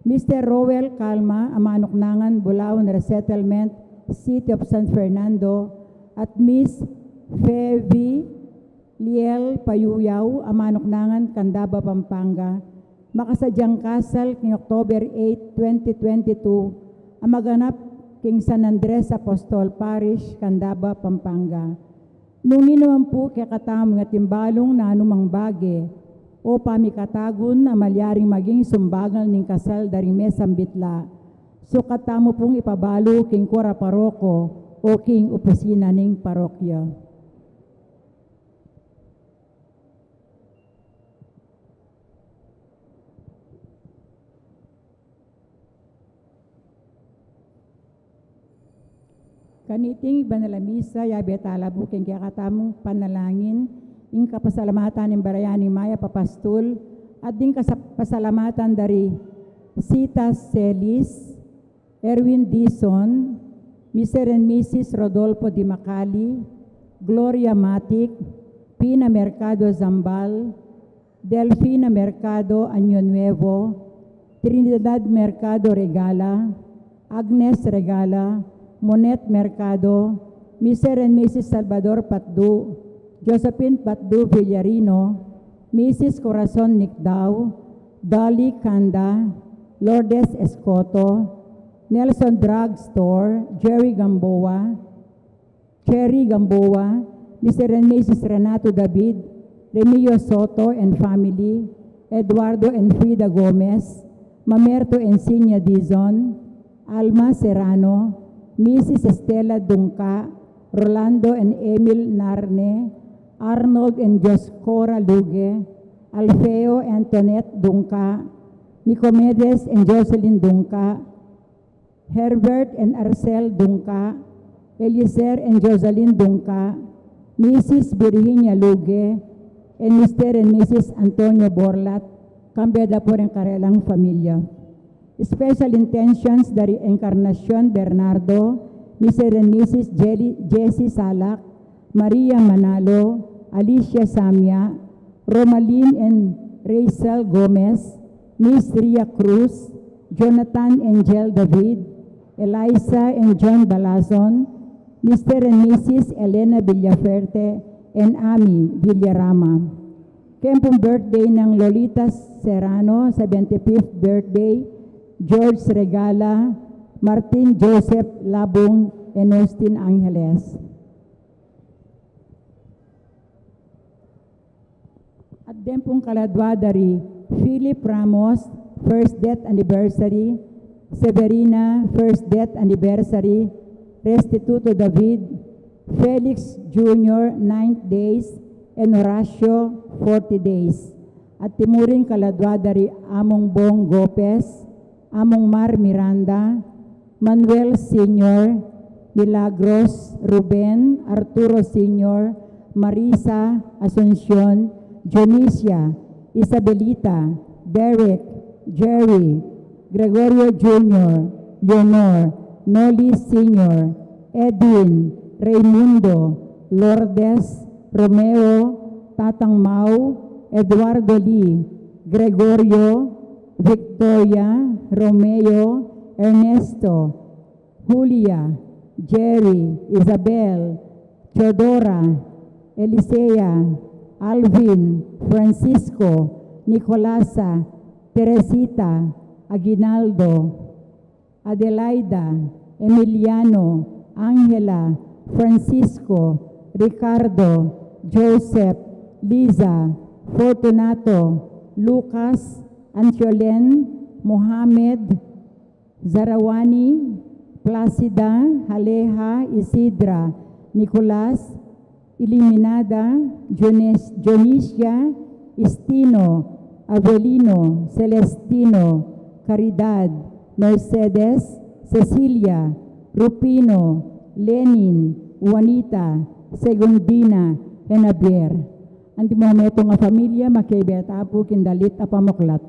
Mister Roel Calma, a manuknangan Bulaon Resettlement, City of San Fernando, at Miss Fevy Liel Payuyaw, a manuknangan Candaba, Pampanga, makasadyang kasal king October eight, twenty twenty-two, a maganap king San Andres Apostol Parish, Candaba, Pampanga. Nung ninu man pu kekatamu ing atin balung nanumang bage o pamikatagun a malyaring maging sumbagal ning kasal da ring mesambit la, sukat tamu pung ipabalu king kora paroko o king opisina ning parokya. Kaniting banal a misa, yabe tala pu king kekatamung panalangin ing kapasalamatan ning Baraya ning Mayap a Pastul, at ding kasa-, pasalamatan da ri Sita Celis, Erwin Dizon, Mister and Missus Rodolfo Di Macali, Gloria Matic, Pina Mercado Zambal, Delfina Mercado Año Nuevo, Trinidad Mercado Regala, Agnes Regala, Monet Mercado, Mister and Missus Salvador Patdu, Josephine Patdu Villarino, Missus Corazon Nicdao, Dolly Canda, Lourdes Escoto, Nelson Drugstore, Jerry Gamboa, Cherry Gamboa, Mister and Missus Renato David, Remio Soto and family, Eduardo and Frida Gomez, Mamerto and Sinya Dizon, Alma Serrano, Missus Estela Dungca, Rolando and Emil Narne, Arnold and Dioscora Luge, Alfeo Antoinette Dungca, Nicomedes and Jocelyn Dungca, Herbert and Arcel Dungca, Eliezer and Josalyn Dungca, Missus Virginia Luge, and Mister and Missus Antonio Borlat, kambe da pu ring karelang familia. Special intentions dari Encarnacion Bernardo, Mister and Missus Jelly, Jessie Salak, Maria Manalo, Alicia Samia, Romalyn and Rachel Gomez, Miss Ria Cruz, Jonathan Angel David, Eliza and John Balazon, Mister and Missus Elena Villaferte, and Ami Villarama. Keng pung birthday nang Lolita Serrano, seventy-fifth birthday, George Regala, Martin Joseph Labung, and Austin Angeles. At deng pung kaladua dari Philip Ramos, first death anniversary, Severina, first death anniversary, Restituto David, Felix Junior, ninth days, and Horacio, forty days. At timuring kaladua dari Among Bong Gopez, Among Mar Miranda, Manuel Senior, Milagros, Ruben, Arturo Senior, Marisa, Asuncion, Dionisia, Isabelita, Derek, Jerry, Gregorio Junior, Leonor, Noli Senior, Edwin, Raimundo, Lourdes, Romeo, Tatang Mau, Eduardo Lee, Gregorio, Victoria, Romeo, Ernesto, Julia, Jerry, Isabel, Teodora, Elisea, Alvin, Francisco, Nicolasa, Teresita, Aguinaldo, Adelaida, Emiliano, Angela, Francisco, Ricardo, Joseph, Liza, Fortunato, Lucas, Antiolen, Mohamed, Zarawani, Placida, Haleha, Isidra, Nicolas, Iliminada, Dionis-, Dionisia, Istino, Avelino, Celestino, Caridad, Mercedes, Cecilia, Rufino, Lenin, Juanita, Segundina, and Javier. Anti mo metung a familia, makebe tamu pu king dalit a pamuklat.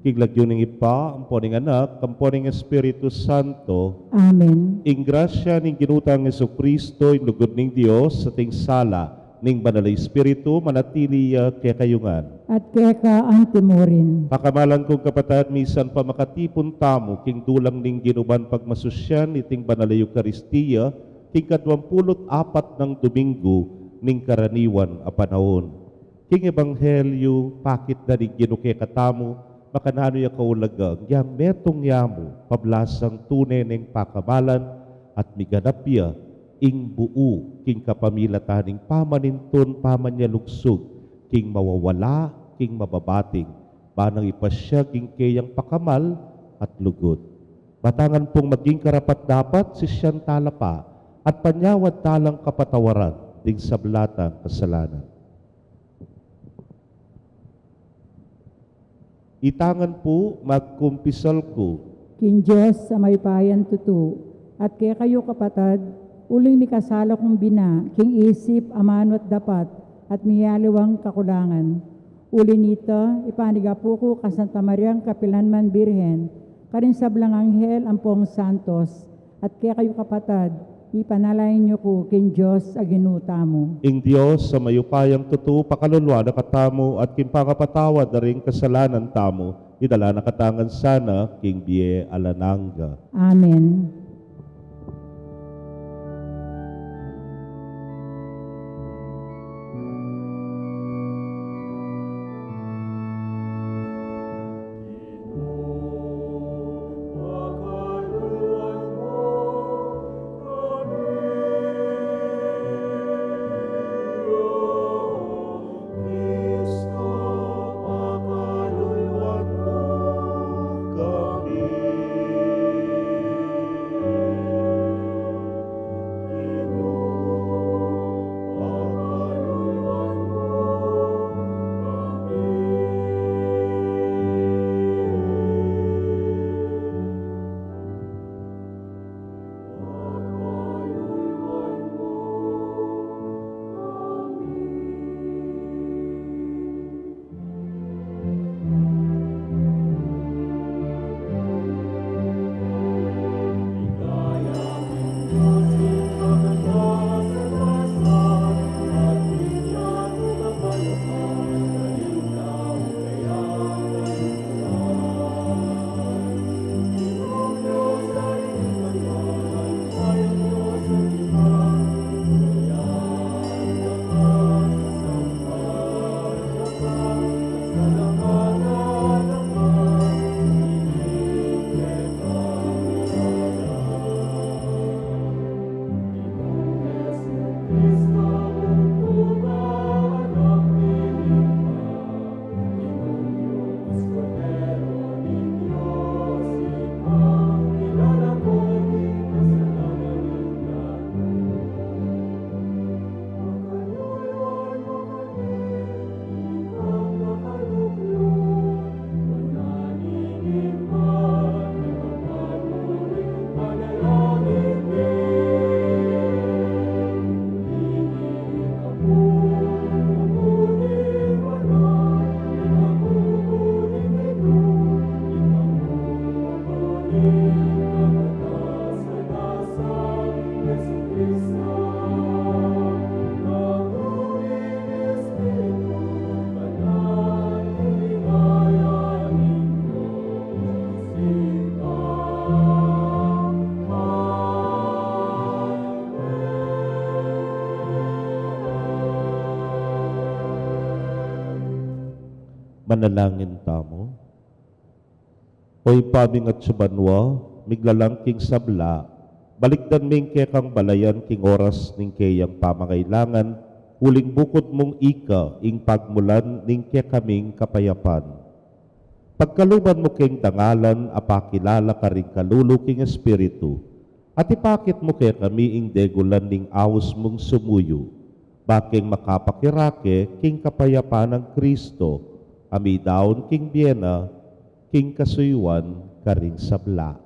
King lagyu ning Ibpa, ampo ning Anak, ampo ning Espiritu Santo. Amen. Ing grasya ning Ginu tang Jesucristo, ing lugud ning Dios, at ing sala ning Banal a Espiritu, manatili ya kekayu ngan. At keka antimurin. Pakamalan kung kapatad, misan pa makatipun tamu king dulang ning Ginu ban pagmasusyan iting Banal a Eukaristia, king kaduang pulu't apat nang Domingo ning karaniwan a panaun. King Ebanghelyo, pakit da ning Ginu kekatamu, makananu ya kaulaga, ngyang metung ya mu, pablasang tune neng pakamalan, at miganap ya, ing buu, king kapamilatan ning pamanintun, pamanyalugsug, king mawawala, king mababating, ban nang ipasyag ing keyang pakamal at lugud. Batangan pung maging karapat-dapat, sisian tala pa, at panyawad talang kapatawaran, ding sabla tang kasalanan. Itangan pu, magkumpisal ku. King Dios a mayupayang tutu, at kekayu kapatad, uling mikasala kung bina, king isip, amanu at dapat, at miyaliwang kakulangan. Uli nita, ipanigapu ku ka Santa Mariang kapilanman Birhen, karing sablang anghel ampong santos, at kekayu kapatad, ipanalangin yu ku king Dios a Ginu tamu. Ing Dios a mayupayang tutu, pakaluluan na katamu, at king pangapatawad da ring kasalanan tamu, idala na katamu ngan sana king bie alang angga. Amen. Manalangin tamu. O Ibpa ming atsu banua, miglalang king sabla, balikdan ming kekang balayan king oras ning keyang pamangailangan, uling bukud mung ika ing pagmulan ning kekaming kapayapan. Pagkaluban mu keng dangalan a pakilala karing kalulu king Espiritu, at ipakit mu kekami ing degulan ning aus mung sumuyu, ba keng makapakirake king kapayapan nang Kristo, a midaun king bie na, king kasuyuan karing sabla.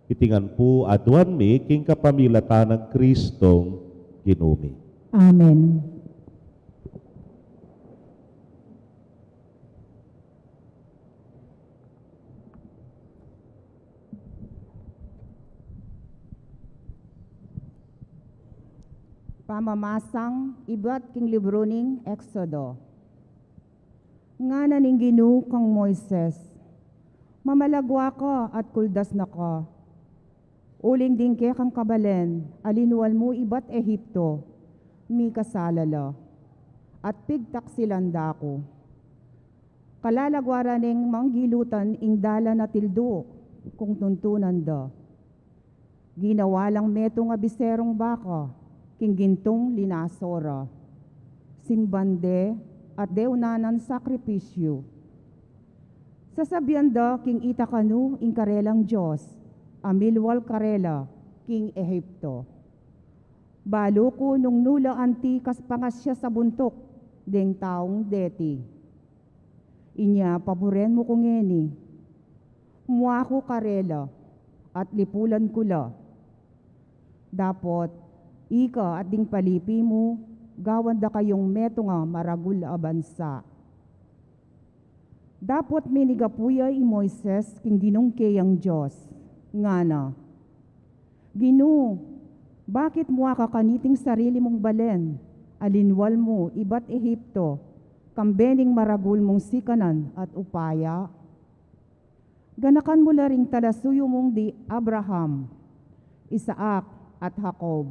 Iti ngan pu aduan mi king kapamilatan nang Kristong Ginu mi. Amen. Pamamasang ibat king libru ning Exodo. Ngana ning Ginu kang Moises, "Mamalagwa ka at kuldas na ka. Uling ding kekang kabalen a linwal mu ibat Ehipto, mikasala la, at pigtaksilan da ku. Kalalagwa ra neng manggilutan ing dalan a tildu kung tuntunan da." Ginawa lang metung a biserung baka king gintung linaso ra. Simban de at deunan nang sakripisyu. Sasabian da king itakanu ing karelang Dios a milwal karela king Ehipto. Balu ku nung nu la anti kas pangasya sa buntuk deng taung deti. Inya paburen mu ku ngeni. Mua ku karela at lipulan ku la. Dapot ika at ding palipi mu, gawan da kayung metung a maragul a bansa. Dapot minigapu ya i Moises king Ginung keyang Dios, ngana, "Ginu, bakit mua ka kaniting sarili mung balen a linwal mu ibat Ehipto, kambe ning maragul mung sikanan at upaya? Ganakan mu la ring talasuyu mung di Abraham, Isaac, at Jacob.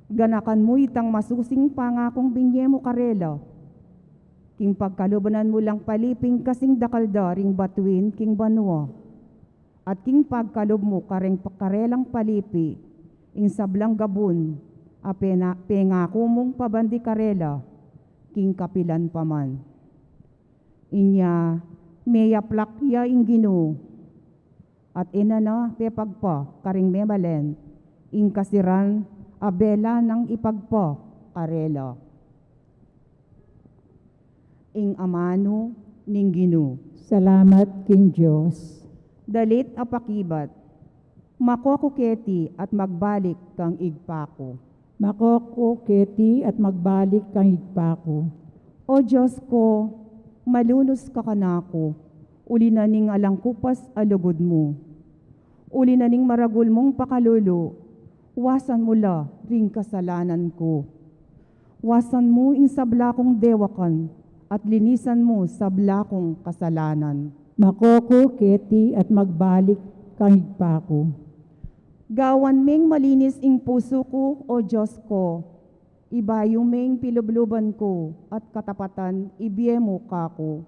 Ganakan mu itang masusing pangakung binye mu karela, king pagkalubanan mu lang paliping kasing dakal da ring batuin king banua, at king pagkalub mu kareng karelang palipi ing sablang gabun a pena-, pengaku mung pabandi karela king kapilan pa man." Inya meyaplak ya ing Ginu, at e na na pepagpa karing memalen ing kasiran a bela nang ipagpa karela. Ing amanu ning Ginu. Salamat king Dios. Dalit a pakibat. Makoku keti at magbalik kang Ibpa ku. Makoku keti at magbalik kang Ibpa ku. O Dios ku, malunus ka kanaku, uli na ning alang kupas a lugud mu. Uli na ning maragul mung pakalulu, wasan mu la ring kasalanan ku. Wasan mu ing sabla kung dewakan at linisan mu sabla kung kasalanan. Makoku keti at magbalik kang Ibpa ku. Gawan meng malinis ing pusu ku, O Dios ku. Ibayu meng pilubluban ku at katapatan ibie mu kaku.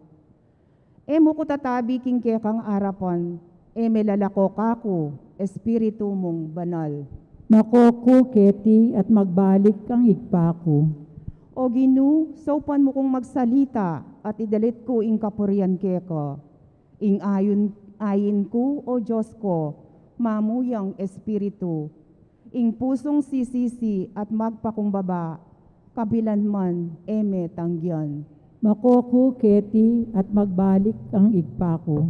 E mu ku tatabi king kekang arapan, e me lalako kaku Espiritu mung Banal. Makoku keti at magbalik kang Ibpa ku. O Ginu, saupan mu kung magsalita at idalit ku ing kapurian keka. Ing ayun, ain ku, O Dios ku, mamuyang Espiritu. Ing pusung sisisi at magpakumbaba, kapilan man e me tanggian. Makoku keti at magbalik kang Ibpa ku.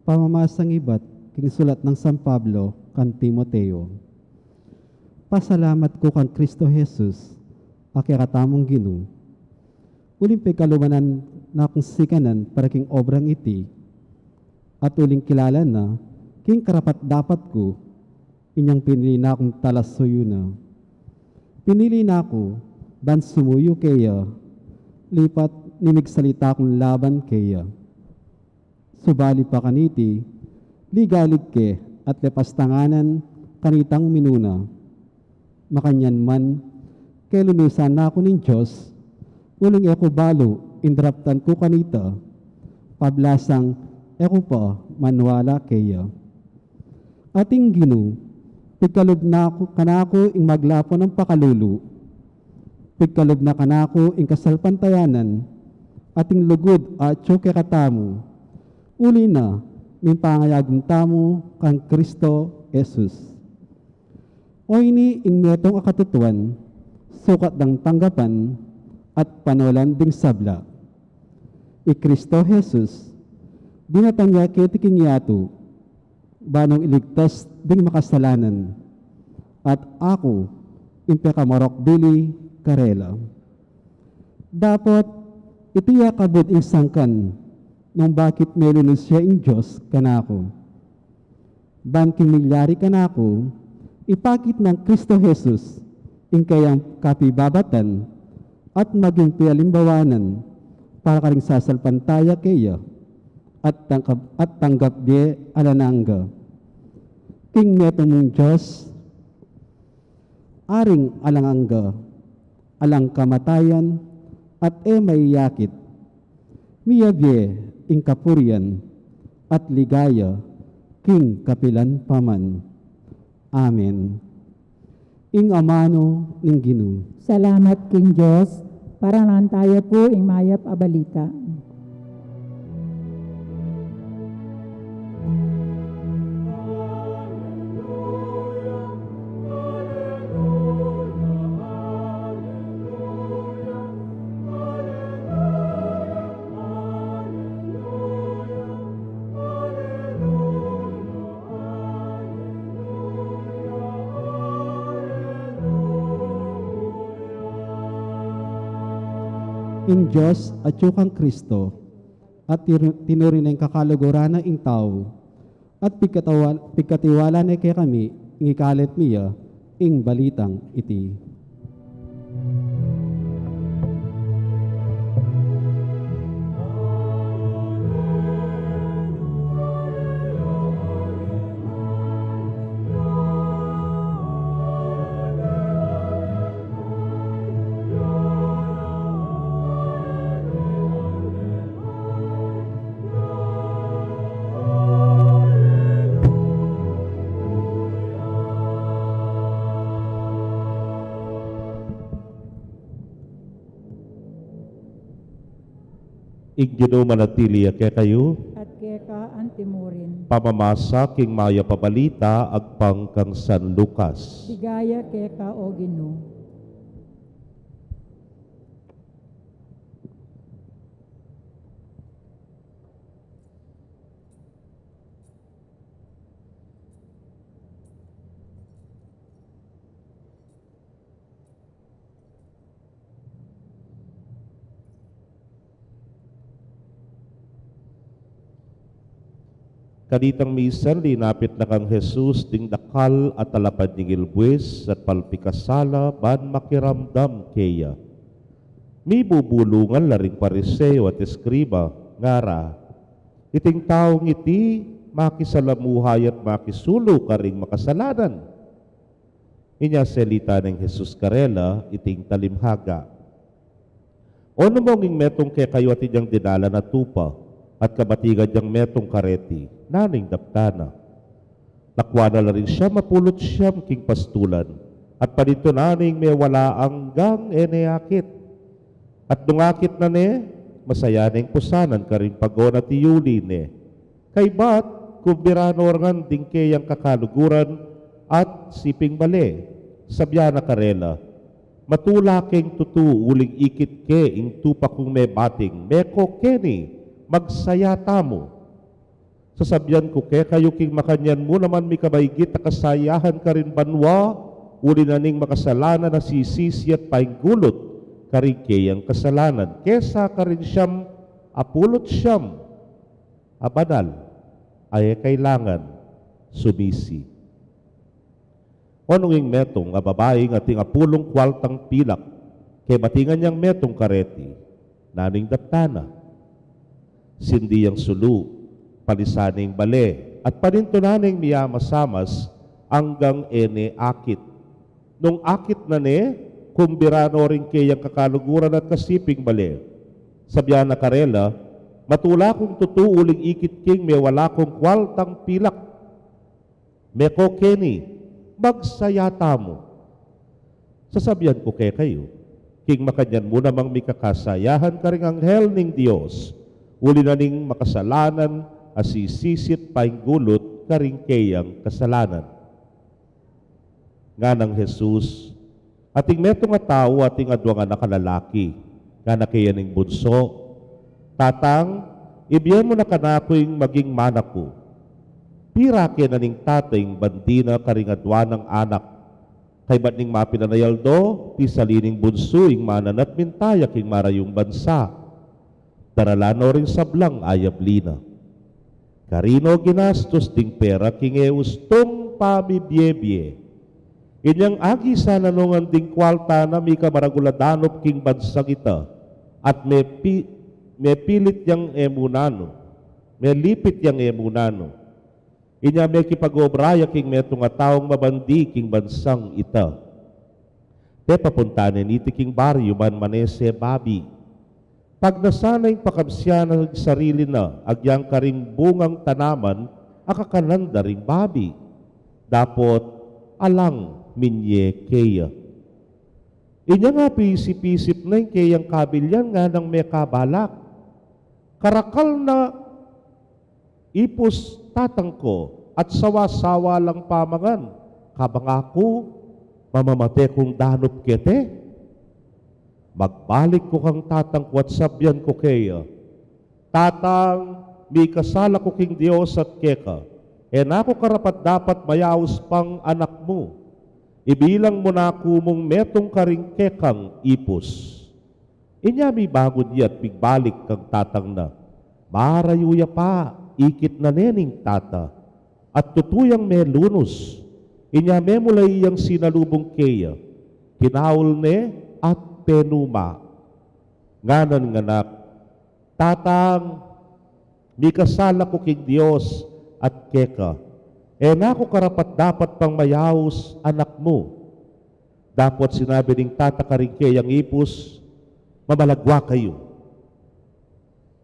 Pamamasang ibat king sulat nang San Pablo kan Timoteo. Pasalamat ku kan Kristo Jesus, a kekatamung Ginu, uling pekalubanan na kung sikanan para king obrang iti, at uling kilala na king karapat-dapat ku, inyang pinili na kung talasuyu na. Pinili na ku ban sumuyu keya, lipat ning migsalita kung laban keya. Subali pa kaniti, ligalig ke at lepas tanganan kanitang minuna. Makanyan man, kelunusan na ku ning Dios, uling e ku balu ing daraptan ku kanita, pablasang e ku pa maniwala keya. Ating Ginu, pigkalub na ku, kanaku ing maglapo nang pakalulu. Pigkalub na kanaku ing kasalpantayanan, ating lugud a atyu kekatamu, uli na ning pangayagum tamu kang Kristo Jesus. O ini ing metung a katutuan, sukat dang tanggapan at panolan ding sabla. I Kristo Jesus, dinatang ya keti king yatu, ba nung iligtas ding makasalanan, at aku ing pekamarok bili karela. Dapot iti ya kabud ing sangkan nung bakit melunus ya ing Dios kanaku. Ban king milyari kanaku, ipakit nang Kristo Jesus ing kayang kapibabatan at maging pialimbawanan para karing sasalpantaya keya at tanggap, at tanggap bie alang angga. King metung mung Dios, Aring alang angga, alang kamatayan, at e maiyakit, miyabie ing kapurian at ligaya king kapilan pa man. Amen. Ing amanu ning Ginu. Salamat king Dios. Parangalan taya pu ing mayap a balita. Ing Dios atyu kang Kristo, at tir-, tinuri neng kakaluguran na ing tau, at pigkatawa-, pigkatiwala ne kekami, ing ikalit mi ya, ing balitang iti. Ing Ginu manatili ya kekayu. At keka antimurin. Pamamasa king mayap a balita agpang kang San Lucas. Ligaya keka, O Ginu. Kanitang misan, linapit na kang Jesus ding dakal a talapanyingil buis at palpikasala ban makiramdam keya. Mibubulungan la ring Pariseo at eskriba, ngara, iting taung iti makisalamuhay at makisulu karing makasalanan. Inya selita neng Jesus karela iting talimhaga. O nu mong ing metung kekayu atin yang dinalan a tupa, at kabatigan yang metung kareti, nanu ing daptan na? Lakwan na la ring siam a pulu't siam king pastulan, at panintunan na ning mewala anggang e ne akit. At nung akit na ne, masaya neng pusanan karing pagonat iyuli ne. Kaybat, kumbira no ngan ding keyang kakaluguran at siping bale. Sabian na karela, matula keng tutu uling ikit ke ing tupa kung mebating, meko keni, magsaya tamu. Sasabian ku kekayu, king makanyan mu naman mika maigit a kasayahan karin banua, uli na ning makasalanan a sisisi at painggulut karing keyang kasalanan, kesa karing siam a pulu't siam a banal a e kailangan sumisi. O nung ing metung a babaing ating apulung kualtang pilak, kebatingan yang metung kareti, nanu ing daptan na? Sindi yang sulu, palisan ing bale, at panintunan neng miamasamas anggang e ne akit. Nung akit na ne, kumbira no ring keyang kakaluguran at kasiping bale. Sabian na karela, matula kung tutu uling ikit king mewala kung kualtang pilak. Meko keni, magsaya tamu. Sasabian ku kekayu, king makanyan mu namang mikakasayahan karing anghel ning Dios, uli na ning makasalanan a sisisi't painggulut karing keyang kasalanan. Nganang Jesus, ating metung a tau ating aduang anak a lalaki, ngana keya ning bunsu, Tatang, ibie mu na kanaku ing maging mana ku. Pirake na ning tata ing bandi na karing adua nang anak. Kaybat ning mapilan a aldo, pisali ning bunsu ing mananat, minta ya king marayung bansa. Daralan no ring sablang ayabli na. Karino ginastus ding pera king e ustung pamibiebie? Inyang agisan na ngan ding kualta na mika maragul a danup king bansang ita, at mepi-, mepilit yang e mu nanu, melipit yang e mu nanu. Inya mekipag-obra ya king metung a taung mabandi king bansang ita. Pepapunta ne niti king baryu ban manese babi. Pagnasan na ing pakabsian na ing sarili na agyang karing bungang tanaman a kakanan da ring babi. Dapot alang minye keya. Inya nga pisip-isip na ing keyang kabilyan nganang mekabalak, "Karakal na ipus tatang ku at sawa-sawa lang pamangan, kabang aku mamamate kung danup keti?" Magbalik ku kang tatang ku at sabyan ku keya, "Tatang, mikasala ku king Dios at keka, e na ku karapat-dapat mayaus pang anak mu. Ibilang mu na ku mung metung karing kekang ipus." Inya mibangun ya at migbalik kang tatang na. Marayu ya pa, ikit na ne ning tata, at tutu yang melunus. Inya memulai yang sinalubung keya, kinaul ne at penuma. Ngana ning anak, "Tatang, mikasala ku king Dios at keka, e na ku karapat-dapat pang mayaus anak mu." Dapot sinabi ning tata karing keyang ipus, "Mamalagwa kayu.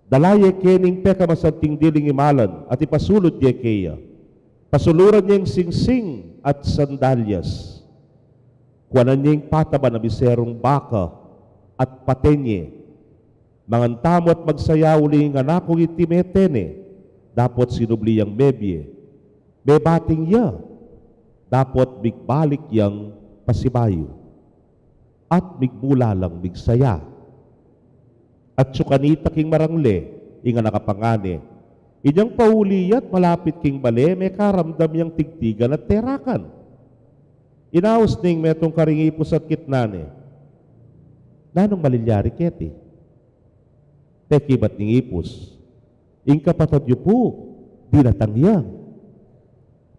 Dala ye keni ing pekamasanting diling imalan at ipasulud ye keya. Pasuluran ye ing singsing at sandalyas. Kuanan ye ing pataban a biserung baka at paten ye. Mangan tamu at magsaya, uling ing anak kung iti mete ne." Dapot sinubli yang mebie. Mebating ya. Dapot migbalik yang pasibayu at migmula lang migsaya. Atyu kanita king marangle ing anak a pangane. Inyang pauli ya't malapit king bale, mekaramdam yang tigtigan at terakan. Inaus ne ing metung karing ipus at kitnan ne, "Nanung malilyari keti?" Pekibat ning ipus, "Ing kapatad yu pu, dinatang ya.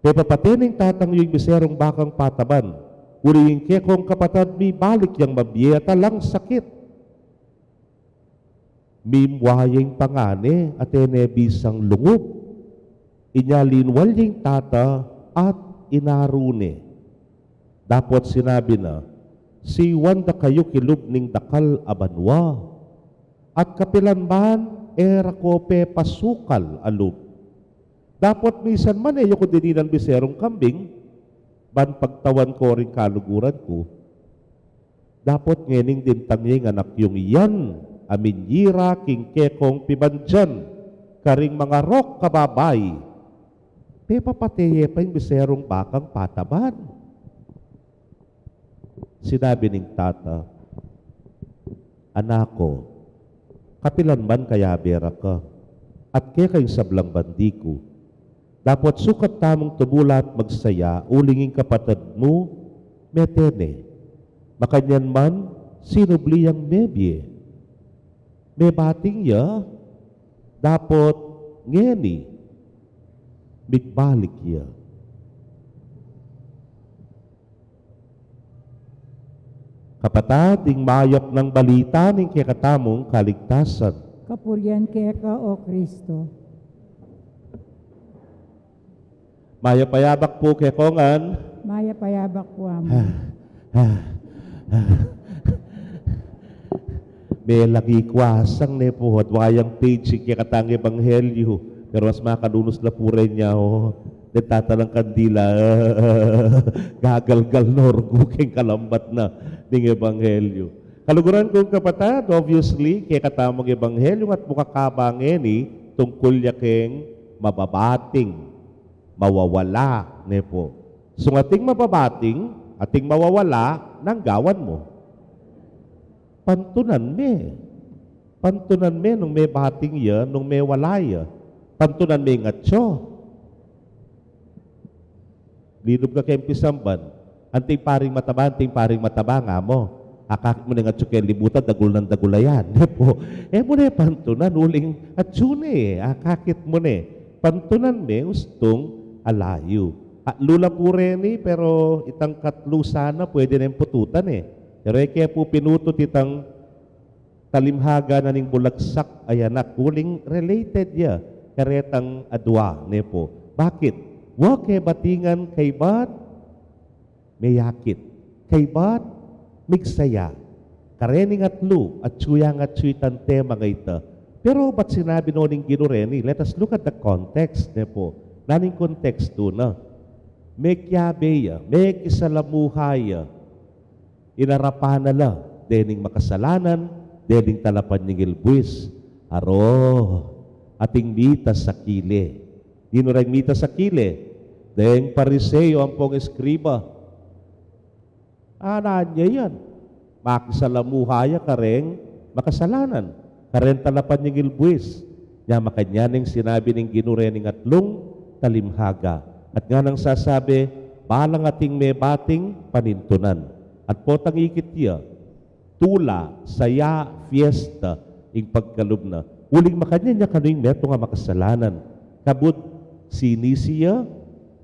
Pepapate ning tatang yu ing biserung bakang pataban, uling ing kekong kapatad mibalik yang mabie at alang sakit." Mimua ya ing pangane at e ne bisang lungub. Inya linwal ya ing tata at inaru ne. Dapot sinabi na, "Siwan da kayu kilub ning dakal a banua, at kapilan man e ra ko pepasukal a lub. Dapot misan man e yu ku dininan biserung kambing, ban pagtawan ko ring kaluguran ku. Dapot ngening dintang ye ing anak yung iyan a minyira king kekong pibandian karing mangarok a babai, pepapate ye pa ing biserung bakang pataban." Sinabi ning tata, "Anak ku, kapilan man kayabe ra ka, at keka ing sablang bandi ku. Dapot sukat tamung tumula at magsaya, uling ing kapatad mu mete ne. Makanyan man, sinubli yang mebie. Mebating ya, dapot ngeni migbalik ya." Kapatad, ing mayap nang balita ning kekatamung kaligtasan. Kapurian keka, O Kristo. Mayap a yabak pu kekongan. Mayap a yabak pu, Among. Melagi ku asang ne pu, adwa yang page ing kekatang ebanghelyu. Pero mas makalunus la pu reng nyawa. Deng tata lang kandila. Gagalgal no rugu keng kalambat na ning ebanghelyu. Kaluguran kung kapatad, obviously, kekatamung ebanghelyu at mukakabang ngeni tungkul ya keng mababating, mawawala, ne pu. Sung ating mababating, ating mawawala, nanu ing gawan mu? Pantunan me. Pantunan me nung mebating ya, nung mewala ya. Pantunan me ing atyu. Linub ka keng pisamban. Anting paring mataba, anting paring mataba, ngamu. Akakit mu neng atyu keng libutan, dagul nang dagul a yan. Ne pu. E mu ne pantunan, uling atyu ne, akakit mu ne. Pantunan me, ustung alayu. Katlu la pu reni, pero itang katlu sana, pwede neng pututan e. Pero e ke pu pinutut itang talimhaga na ning bulagsak a anak, uling related ya karetang adua, ne pu. Bakit? Wa ke batingan kaybat meyakit, kaybat migsaya. Karening atlu, atyu yang atyu itang tema a ita. Pero bat sinabi no ning Ginu reni? Let us look at the context, ne pu. Nanung kontekstu na? Mekiabe ya, mekisalamuha ya. Inarapan na la dening makasalanan, dening talapanyingil buis. Aro, ating mita sakile. Ninu reng mita sakile? Deng Pariseo ampong eskriba. Anan ya yan? Makisalamuha ya kareng makasalanan, kareng talapanyingil buis. Nya makanyan ing sinabi ning Ginu rening atlung talimhaga. At nganang sasabi, balang ating mebating panintunan. At potang ikit ya, tula, saya, fiesta, ing pagkalub na. Uling makanyan ya kanu ing metung a makasalanan. Kabud sinisi ya,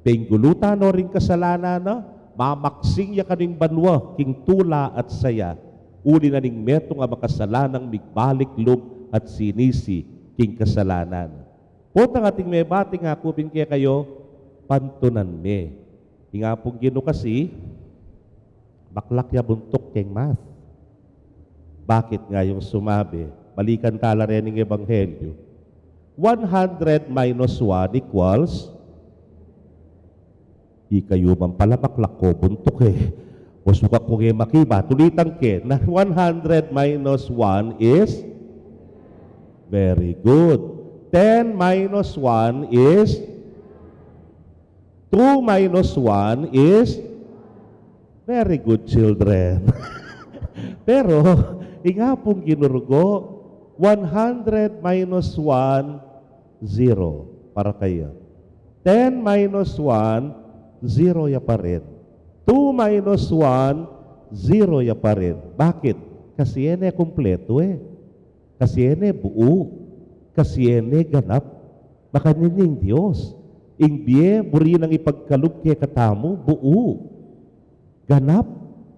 penggulutan no ring kasalanan na, mamaksing ya kanu ing banua king tula at saya. Uli na ning metung a makasalanang migbalik lub at sinisi king kasalanan. Potang ating mebating, aku pin kekayu, pantunan me. Ing Apung Ginu kasi, baklak ya buntuk keng math. Bakit ngayung sumabi? Balikan tala rening ebanghelyu. One hundred minus one equals, ikayu man pala, baklak ku buntuk e. O, sukat ku nge makibat. Ulitan ke, na one hundred minus one is, very good. Ten minus one is, two minus one is, very good, children. Pero ing Apung Ginu rugu, one hundred minus one, zero para kaya. Ten minus one, zero ya pa rin. Two minus one, zero ya pa rin. Bakit? Kasi e ne kumpletu e. Kasi e ne buu. Kasi e ne ganap. Makanyan ya ing Dios. Ing bie buri nang ipagkalub kekatamu, buu, ganap,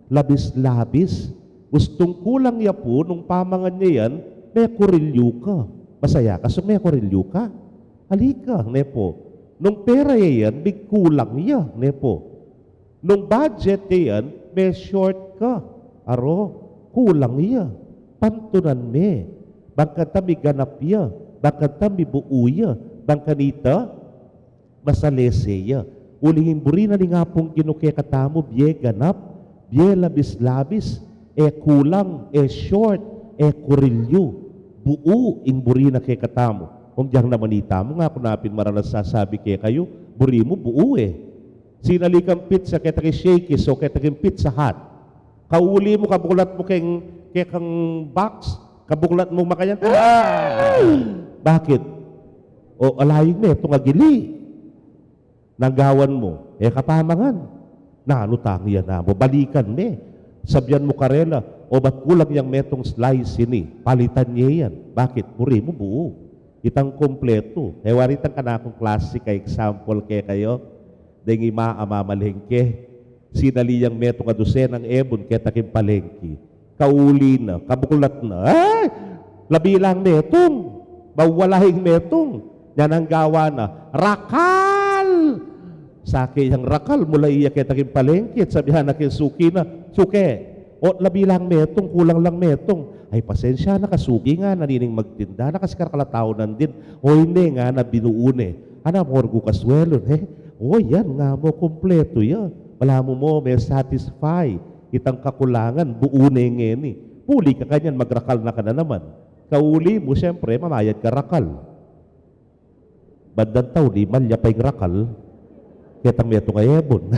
labis-labis. Ustung kulang ya pu, nung pamangan ya yan, mekurilyu ka. Masaya ka sung mekurilyu ka? Ali ka, ne pu. Nung pera ya yan, mikulang ya, ne pu. Nung budget ya yan, me-short ka. Aro, kulang ya. Pantunan me. Bang kanita miganap ya, bang kanita mibuu ya, bang kanita masalese ya. Uling ing buri na ning Apung Ginu kekatamu, bie ganap, bie labis-labis, e kulang, e short, e kurilyu. Buu ing buri na kekatamu. Kung diyang naman itamu, ngaku na pin maralas sasabi kekayu, buri mu buu e. Sinali kang pizza keta king Shakey's o keta king Pizza Hut. Kauli mu, kabuklat mu keng, kekang box, kabuklat mu makanyan. Ah! Bakit? O, ala ing metung a gili. Nanu gawan mu? E ka pamangan. Nanu tang ya namu? Balikan me. Sabian mu karela, o, bat kulang yang metung slice ini? Palitan ye yan. Bakit? Buri mu buu. Itang kumpletu. E wari itang kanakung classic a example kekayu. Deng ima a mamalengke, sinali yang metung a dusenang ebun keta king palengke. Kauli na, kabuklat na. Ay! Labi lang metung. Bawala ing metung. Nya nanu gawan na? Rakal! Sake yang rakal, mula iya keta king palengke, at sabian na king suki na, "Suki, o, labi lang metung, kulang lang metung." "Ay, pasensya na, kasuki," ngana nining magtinda, "na kasi karakal a tau nandin." "O, ine," ngana, binuu ne. "Ana, morgu kasuelu ne." "O, yan," ngamu, "kumpletu ya. Balamu mu me-satisfy itang kakulangan, buu ne ngeni." Puli ka kanyan, magrakal na ka na naman. Kauli mu, siyempre, mamayad ka rakal. Bandang tauli, malya pa ing rakal ketang metung a ebun.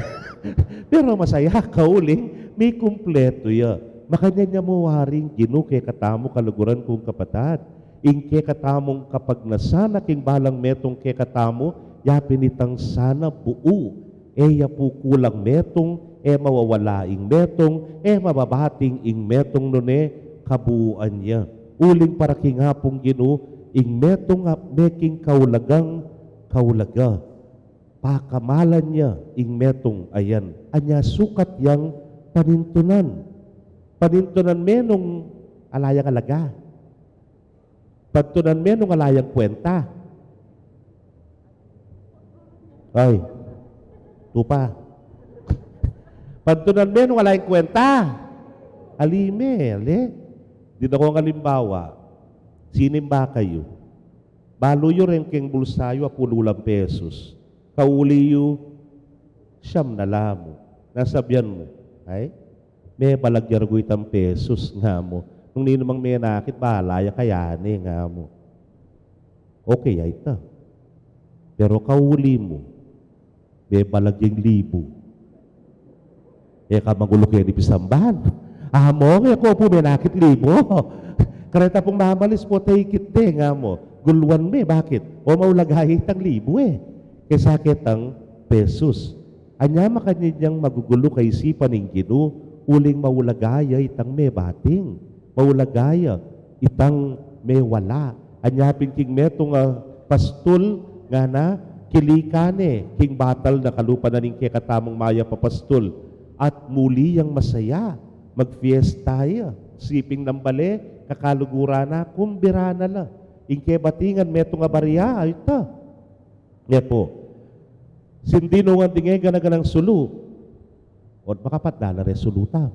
Pero masaya ka uling mikumpletu ya. Makanyan ya mu wari ing Ginu kekatamu, kaluguran kung kapatad. Ing kekatamung kapagnasan a king balang metung kekatamu, yapin itang sana buu. E ya pu kulang metung, e mawawala ing metung, e mababating ing metung, nune kabuuan ya. Uling para king Apung Ginu, ing metung a meking kaulagang kaulaga. Pakamalan ya ing metung a yan. Anya sukat yang panintunan. Panintunan me nung ala yang alaga. Pantunan me nung ala yang kwenta. Ay, tupa. Pantunan me nung ala yang kwenta. Ali me, ali. Dinan kung alimbawa, sinimba kayu. Balu yu reng keng bulsa yu apululang pesus. Kauli yu, siyam na la mu. Nung sabyan mu, ay, mebalag ya rugu itang pesus, nga mu. Nung ninumang menakit, bahala ya kaya ne, nga mu. Okay ya ita. Pero kauli mu, mebalag yang libu. E ka mangulu keni pisamban. Among, e ko pu menakit libu. Kareta pung mamalis, pota ikit de, nga mu. Guluan me, bakit? O maulaga ya itang libu e. Kesa ketang pesus. Anya makanyan yang magugulu kaisipan ing Ginu, uling maulaga ya itang mebating, maulaga ya itang mewala. Anya pin king metung a pastul, ngana, kilikan ne king batal na kalupa na ning kekatamung mayap a pastul, at muli yang masaya, magfiesta ya, siping nang bale, kakaluguran na, kumbira na la. Ing kebatingan, metung a barya, ay ta. Ngepu. Sindinungan ding e gana-ganang sulu. O makapat dala re sulu ta.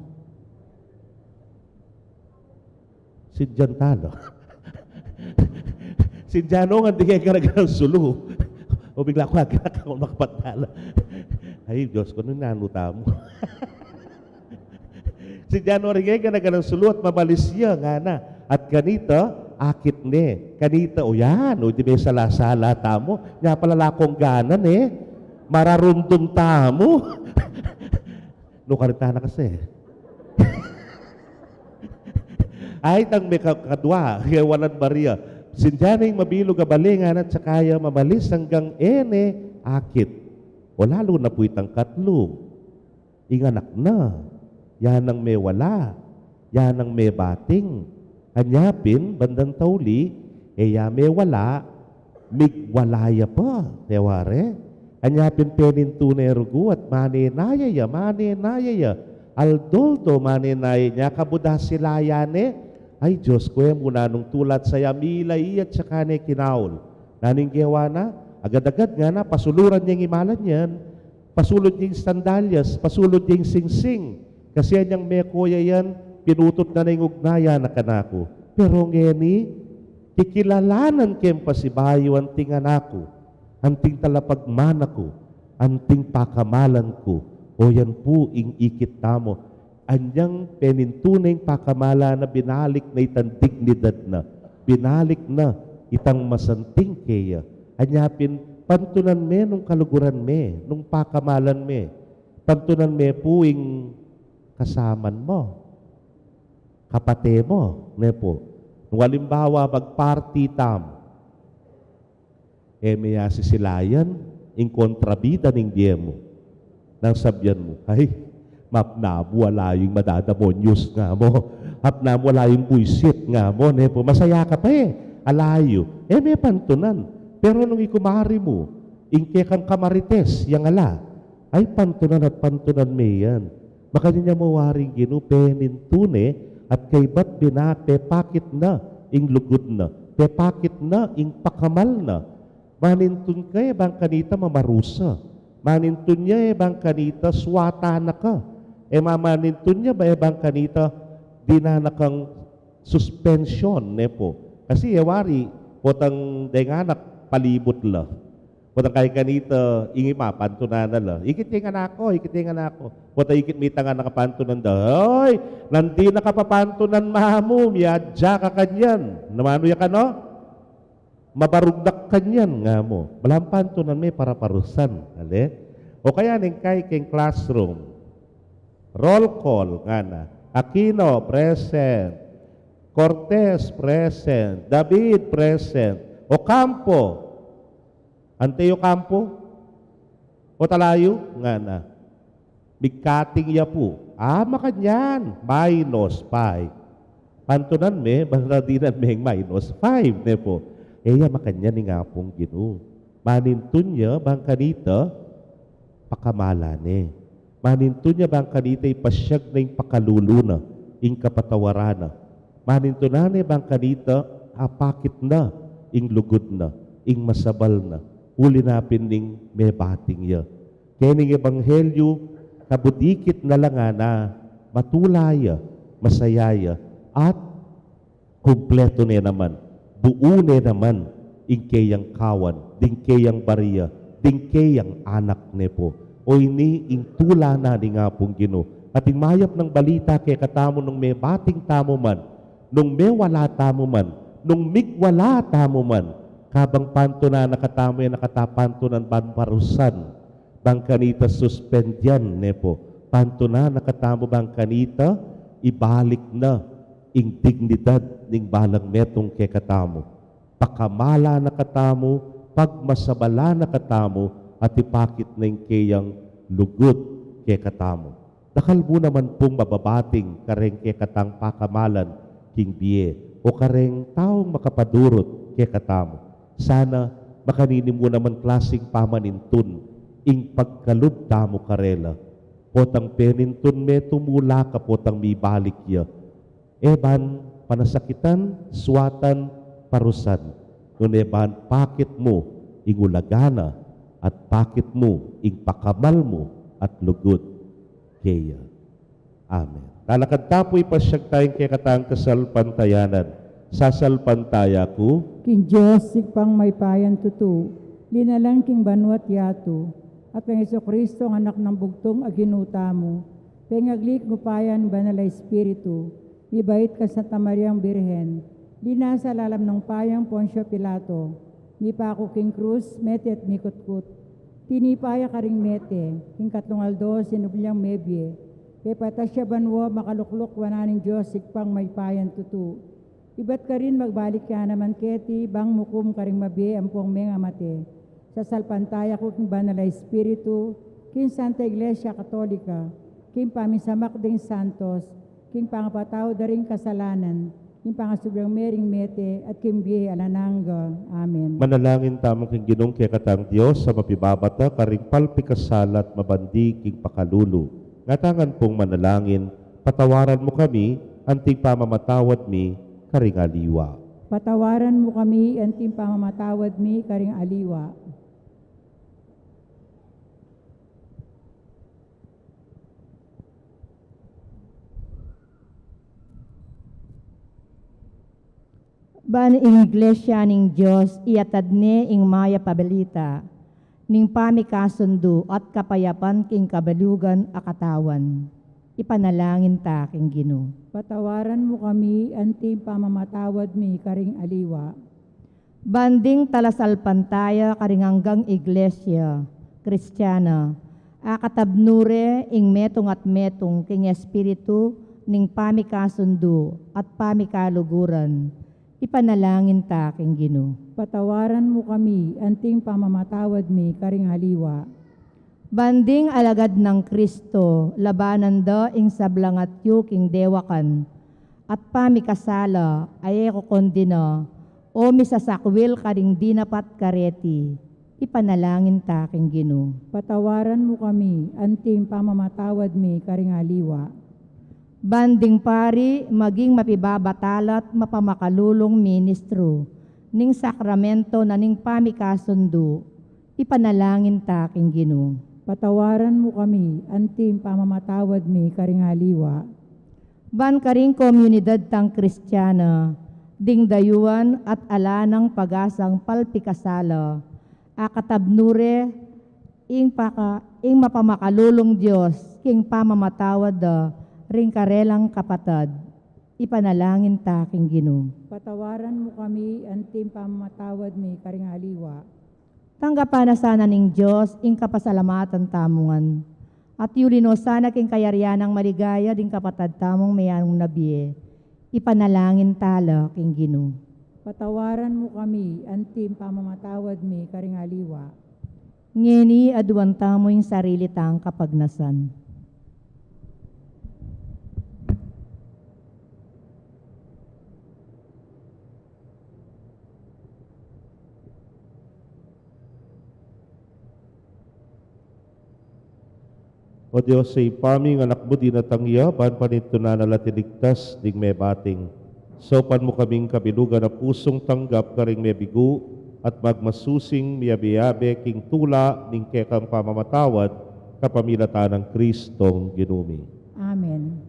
Sindian tala. Sindianungan ding e gana-ganang sulu. O bigla ku agak, o makapat dala. Ay, Diyos ku, nanu tamu? Sindian no ring e gana-ganang sulu at mamalis ya, ngana. At kanita, akit ne. Kanita, o yan, o di me sala-sala tamu. Nya pala lakong gana ne. Mararumdum tamu. Nukarit ta na kasi. Ay, tang me ka-, kadwa, kewanan barya. Sindian ne ing mabilug a bale, ngana, at saka ya mamalis anggang e ne akit. O lalu na pu itang katlu. Ing anak na, ya nang mewala, ya nang mebating. Anya pin, bandang tauli, e ya mewala, migwala ya pa, e ware. Anya pin penintune rugu at manenaya ya, manenaya ya. Aldoldo manenaya nya, kabud asilayan ne. Ay, Diyos ku, e mu nanung tulat saya, mila iya at saka ne kinaul. Nanu ing gewa na, agad-agad ngana, pasuluran yang imalan yan. Pasulud ya ing sandalyas, pasulud ya ing singsing. Kasi anyang meko ya yan, pinutut na na ing ugnayan na kanaku. Pero ngeni, kikilalanan keng pasibayu anting anak ku, anting talapagmana ku, anting pakamalan ku. O yan pu ing ikit tamu. Anyang penintune ing pakamalan na, binalik na itang dignidad na, binalik na itang masanting keya. Anya pin, pantunan me nung kaluguran me, nung pakamalan me. Pantunan me pu ing kasaman mu, kapate mu, ne pu. Nung alimbawa, mag-party tamu, e me ya sisilayan ing kontrabida ning bie mu. Nang sabyan mu, ay, mapnamu ala yu ing madadamonyus, nga mu. Mapnamu ala yu ing buisit, nga mu, ne pu. Masaya ka pa e, ala yu. E me pantunan. Pero nung ikumari mu, ing kekang kamarites, yang ala, ay, pantunan at pantunan me yan. Makanyan ya mu waring Ginu, penintune at kaybat bina, pepakit na ing lugud na, pepakit na ing pakamal na. Manintun ka, e bang kanita mamarusa. Manintun ya, e bang kanita swatan na ka. E ma-, manintun ya ba, e bang kanita dinan na kang suspension, ne pu. Kasi e wari, potang deng anak palibut la. Potang kay kanita, ing ima, pantunan na la. Ikit ya ing anak ku, ikit ya ing anak ku. Potang ikit mi itang anak, pantunan da. Oy, nung di na ka papantunan mamu, miadya ka kanyan. Nanu ya kanu? Mabarug da ka kanyan, nga mu. Malampan tunan me para parusan. Ale? O kaya ning kay keng classroom. Roll call, ngana. Aquino, present. Cortez, present. David, present. Ocampo. Ante Ocampo? O talayu, ngana. Migkating ya pu. A, makanyan, minus five. Pantunan me, bang dinan meng minus five, ne pu. E ya makanyan ing Apung Ginu. Manintun ya bang kanita, pakamalan ne. Manintun ya bang kanita, ipasyag na ing pakalulu na, ing kapatawaran na. Manintun na ne bang kanita, apakit na ing lugud na, ing masabal na, uli na pin ning mebating ya. Keng ebanghelyu, kabudikit na la, ngana, matula ya, masaya ya, at kumpletu ne naman, buu ne naman, ing keyang kawan, ding keyang bari ya, ding keyang anak ne pu. O ini ing tula na ning Apung Ginu. At ing mayap nang balita kekatamu nung mebating tamu man, nung mewala tamu man, nung migwala tamu man, kabang pantunan na katamu, e na kata pantunan ban parusan, bang kanita suspendyan, ne pu. Pantunan na katamu bang kanita ibalik na ing dignidad ning balang metung kekatamu. Pakamalan na katamu, pagmasabalan na katamu, at ipakit na ing keyang lugud kekatamu. Dakal mu naman pung mababating kareng kekatang pakamalan king bie, o kareng taung makapadurut kekatamu. Sana makanini mu naman klasing pamanintun ing pagkalub tamu karela. Potang penintun me, tumula ka, potang mibalik ya, e ban panasakitan, suatan, parusan, nune ban pakit mu ing ulaga na, at pakit mu ing pakamal mu at lugud keya. Amen. Talakad ta pu, ipasyag taya ing kekatang kasalpantayanan. Sasalpantaya ku king Dios, Ibpang mayupayang tutu, linalang king banua't yatu, at kang Jesucristo, ing Anak nang bugtung a Ginu tamu, pengagli king upaya ning Banal a Espiritu, mibait kang Santa Mariang Birhen, linasa lalam nang upayang Poncio Pilato, mipaku king krus, mete at mikutkut. Tinipa ya karing mete, king katlung aldo sinubli yang mebie, pepatas ya banua, makalukluk wanan ning Dios Ibpang mayupayang tutu. Ibat karin magbalik ya naman keti, bang mukum karing mabie ampong mengamate. Sasalpantaya ku king Banal a Espiritu, king Santa Iglesia Katolika, king pamisamak ding santos, king pangapatawad da ring kasalanan, king pangasubli yang mie ring mete, at king bie alang angga. Amen. Manalangin tamu king Ginung kekatang Dios, a mapibabata karing palpikasala at mabandi king pakalulu. Ngatamu ngan pung manalangin, patawaran mu kami, anting pamamatawad mi karing aliwa. Patawaran mu kami, anting pamamatawad mi karing aliwa. Ban ing Iglesia ning Dios, iatad ne ing mayap a balita ning pamikasundu at kapayapan king kabalugan a katawan. Ipanalangin ta king Ginu. Patawaran mu kami, anting pamamatawad mi karing aliwa. Ban ding talasalpantaya karing anggang Iglesia Kristiana, akatabnu re ing metung at metung king espiritu ning pamikasundu at pamikaluguran. Ipanalangin ta king Ginu. Patawaran mu kami, anting pamamatawad mi karing aliwa. Ban ding alagad nang Kristo, labanan da ing sablang atyu king dewakan at pamikasala a e kukundina o misasakwil karing dinapat kareti. Ipanalangin ta king Ginu. Patawaran mu kami, anting pamamatawad mi karing aliwa. Ban ding pari maging mapibabatalat, mapamakalulung ministru ning sakramento na ning pamikasundu. Ipanalangin ta king Ginu. Patawaran mu kami, anting pamamatawad mi karing aliwa. Ban karing komunidad tang Kristiana, ding dayuan at ala nang pagasang palpikasala, akatabnu re ing paka-, ing mapamakalulung Dios king pamamatawad da ring karelang kapatad. Ipanalangin ta king Ginu. Patawaran mu kami, anting pamamatawad mi karing aliwa. Tanggapan na sana ning Dios ing kapasalamatan tamu ngan, at yuli no sana king kayarian nang maligaya ding kapatad tamung meyanung na bie. Ipanalangin ta la king Ginu. Patawaran mu kami, anting pamamatawad mi karing aliwa. Ngeni aduan tamu ing sarili tang kapagnasan. O Dios, Ibpa mi, ing Anak mu dinatang ya ban panintunan na la at iligtas ding mebating. Saupan mu kaming kabilugan a pusung tanggap karing mebigu at magmasusing miyabe-yabe king tula ning kekang pamamatawad kapamilatan nang Kristong Ginu mi. Amen.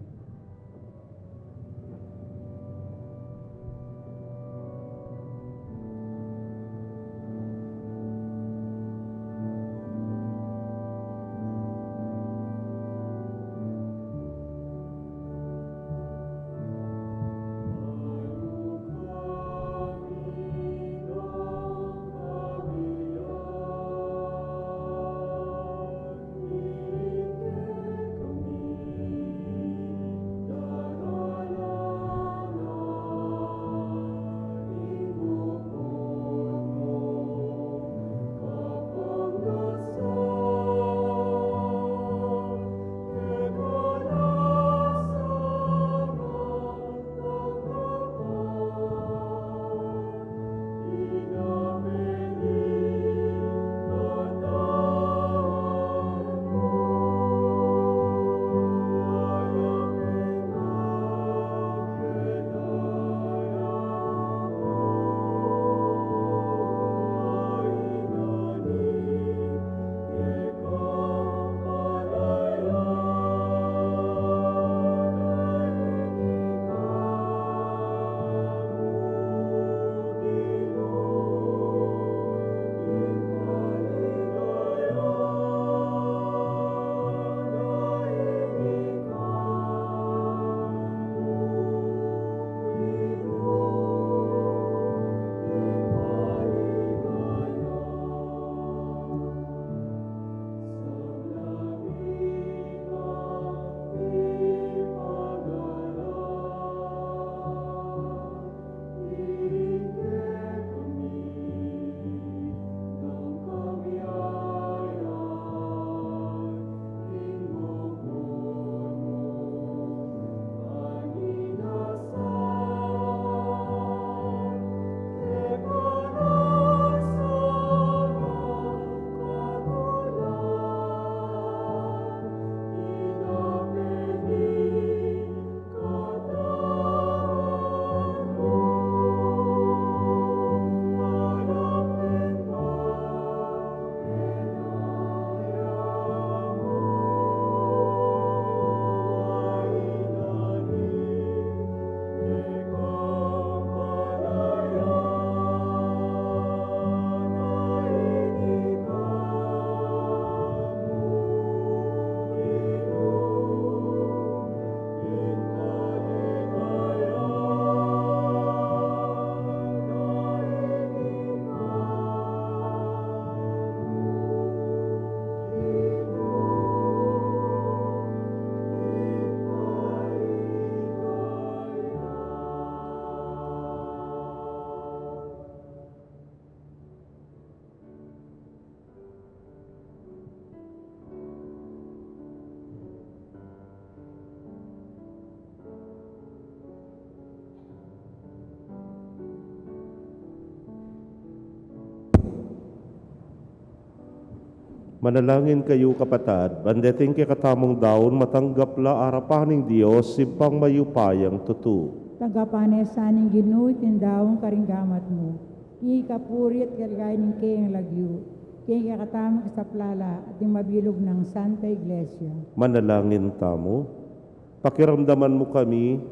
Manalangin kayu, kapatad, ban deting kekatamung daun matanggap la arapan ning Dios, Ibpang mayupayang tutu. Tanggapan na sa ning Ginu iting daun karing gamat mu, king kapurian at kaligayan ning kayang lagyu, king kekatamung kasaplalan at ning mabilug nang Santa Iglesia. Manalangin tamu. Pakiramdaman mu kami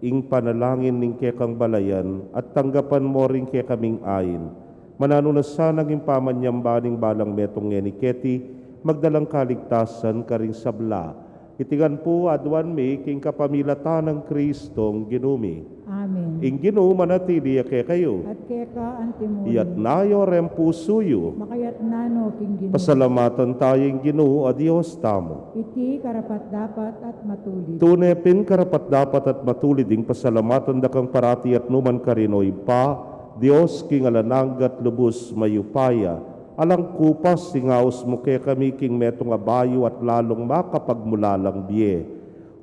ing panalangin ning kekang balayan at tanggapan mu ring kekaming ain. Mananu na sanang ing pamanyamba ning balang metung ngeni keti magdalang kaligtasan karing sabla. Iti ngan pu aduan mi king kapamilatan nang Kristong Ginu mi. Amen. Ing Ginu manatili ya kekayu. At keka antimurin. Iyatas yu reng pusu yu. Makayatas no king Ginu. Pasalamatan taya ing Ginu a Dios tamu. Iti karapat-dapat at matulid. Tune pin karapat-dapat at matulid ing pasalamatan da kang parati at nu man karin, O Ibpa, Dios king alang angga at lubus mayupaya. Alang kupas ing aus mu kekami king metung a bayu at lalung makapagmulalang bie.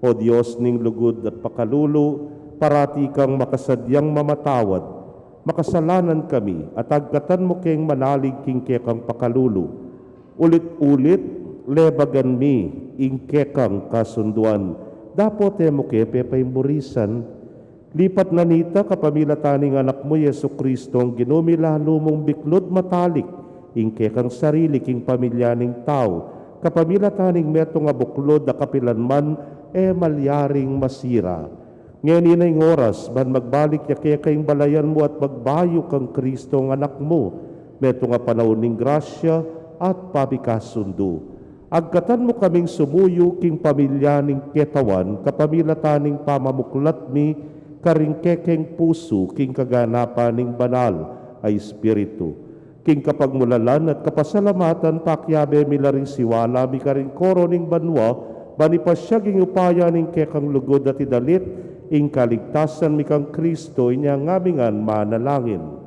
O Dios ning lugud at pakalulu, parati kang makasadyang mamatawad. Makasalanan kami at agkatan mu keng manalig king kekang pakalulu. Ulit-ulit, lebagan mi ing kekang kasunduan. Dapot e mu ke pepaimurisan. Lipat na nita, kapamilatan ning Anak mu, Jesucristo, Ginu mi, lalu mung biklud matalik ing kekang sarili king pamilya ning tau, kapamilatan ning metung a buklud a kapilan man e malyaring masira. Ngeni na ing oras ban magbalik ya keka ing balayan mu at magbayu kang Cristong Anak mu, metung a panaun ning grasya at pamikasundu. Agkatan mu kaming sumuyu king pamilya ning ketawan, kapamilatan ning pamamuklat mi karing kekeng pusu king kaganapan ning Banal a Espiritu. King kapagmulalan at kapasalamatan, pakiabe mi la ring siwala mi karing koro ning banua, ban ipasyag ing upaya ning kekang lugud at idalit ing kaligtasan mi kang Kristo, inya ngamingan manalangin.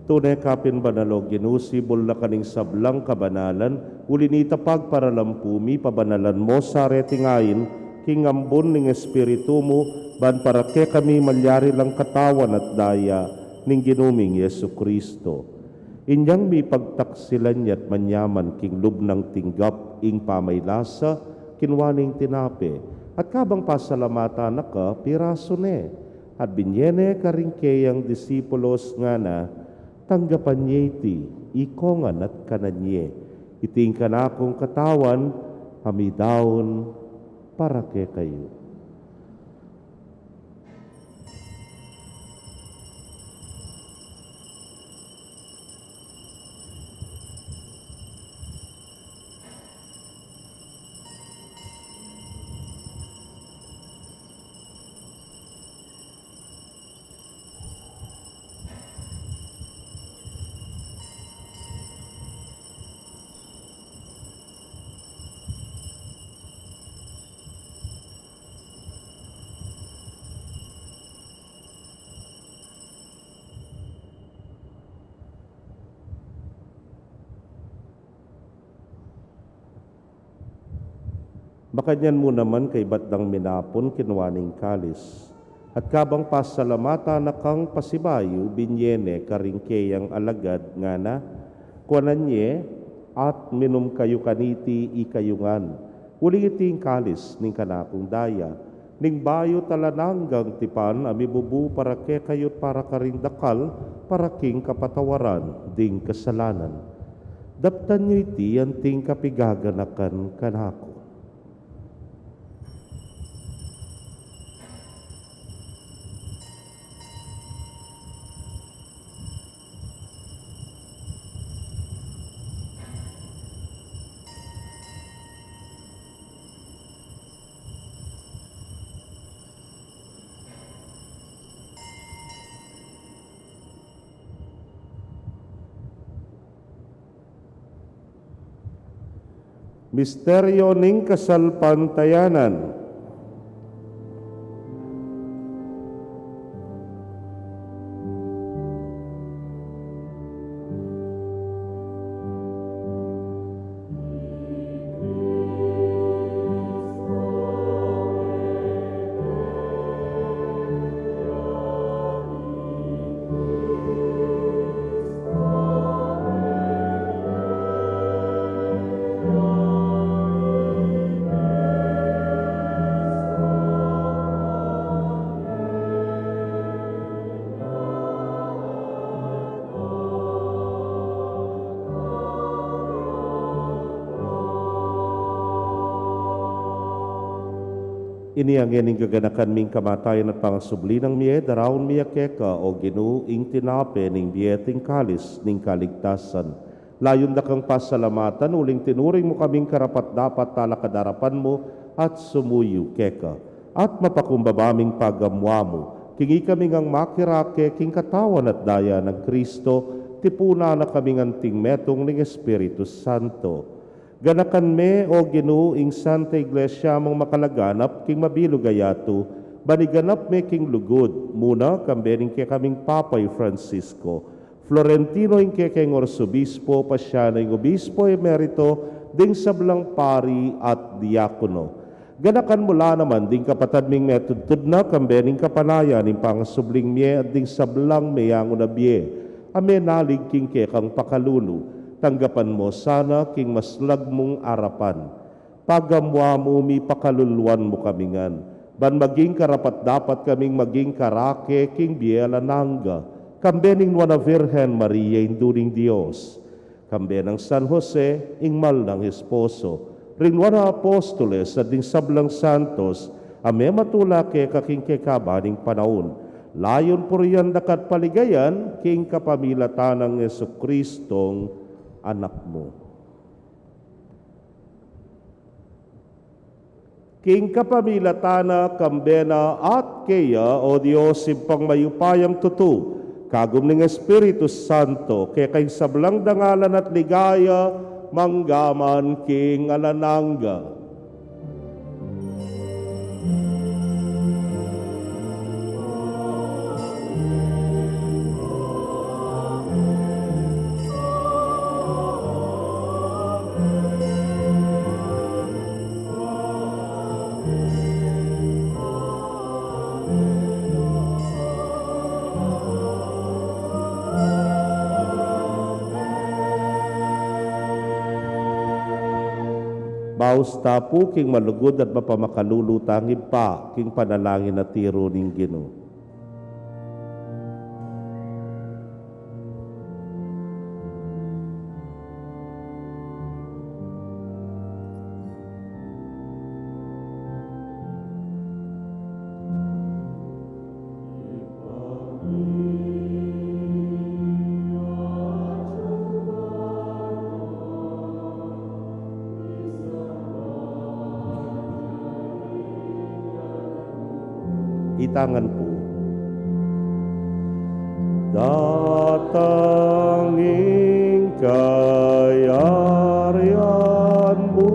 Tune ka pin banal, o Ginu, sibul na ka ning sablang kabanalan, uli nita pagparalampu mi, pabanalan mu sa reting ain king ambun ning Espiritu mu, ban para kekami malyari lang katawan at daya ning Ginu ming Jesucristo. Inyang mipagtaksilan ya't manyaman king lub nang tinggap ing pamaylasa, kinua ne ing tinape, at kabang pasalamatan na ka, pirasu ne, at binye ne karing keyang disipulos, ngana: Tanggapan ye iti, ikongan at kanan ye. Iti ing kanakung katawan, a midaun para kekayu. Makanyan mu naman, kaybat dang minapun, kinua ne ing kalis, at kabang pasalamatan na kang pasibayu, binye ne karing keyang alagad, ngana: Kuanan ye at minum kayu kaniti, ikayu ngan, uling iti ing kalis ning kanakung daya, ning bayu at alang anggang tipan, a mibubu para kekayu't para karing dakal, para king kapatawaran ding kasalanan. Daptan yu iti anting kapigaganakan kanaku. Misteryo ning kasalpantayanan. Ini ngeni ing gaganakan mi king kamatayan at pangasubli nang mie, daraun mi keka, o Ginu, ing tinape ning bie at ing kalis ning kaligtasan. Layun da kang pasalamatan, uling tinuring mu kaming karapat-dapat talakad king arapan mu at sumuyu keka. At mapakumbaba ming pagamuan mu, king ikami ngang makirake king katawan at daya nang Kristo, tipunan na kaming anting metung ning Espiritu Santo. Ganakan me, o Ginu, ing Santa Iglesia mung makalaganap king mabilug a yatu, ban iganap me king lugud, muna kambe ning kekaming Papa i Francisco, Florentino ing kekeng Arsobispo, Pasiano ing Obispo Emerito, ding sablang pari at diakono. Ganakan mu la naman ding kapatad ming metudtud na kambe ning kapanayan ning pangasubling mie at ding sablang meyangu na bie a menalig king kekang pakalulu. Tanggapan mu la sana king maslag mung arapan. Pagamuan mu, mipakaluluan mu kami ngan, ban maging karapat-dapat kaming maging karake king bie alang angga, kambe ning Nuan a Virgen Maria, Indu ning Dios, kambe nang San Jose, ing mal nang esposo, ring nuan a apostoles, at ding sablang santos a mematula keka king kekaban ning panaun, layun purian daka at paligayan king kapamilatan nang Jesucristong Anak mu. King kapamilatan na, kambe na, at keya, o Dios, Ibpang mayupayang tutu, kagum ning Espiritu Santo, keka ing sablang dangalan at ligaya, mangga man king alang angga. Baus ta pu king malugud at mapamakalulu tang Ibpa, king panalangin a tiru ning Ginu. Itangan pu. Datang ing kayarian mu,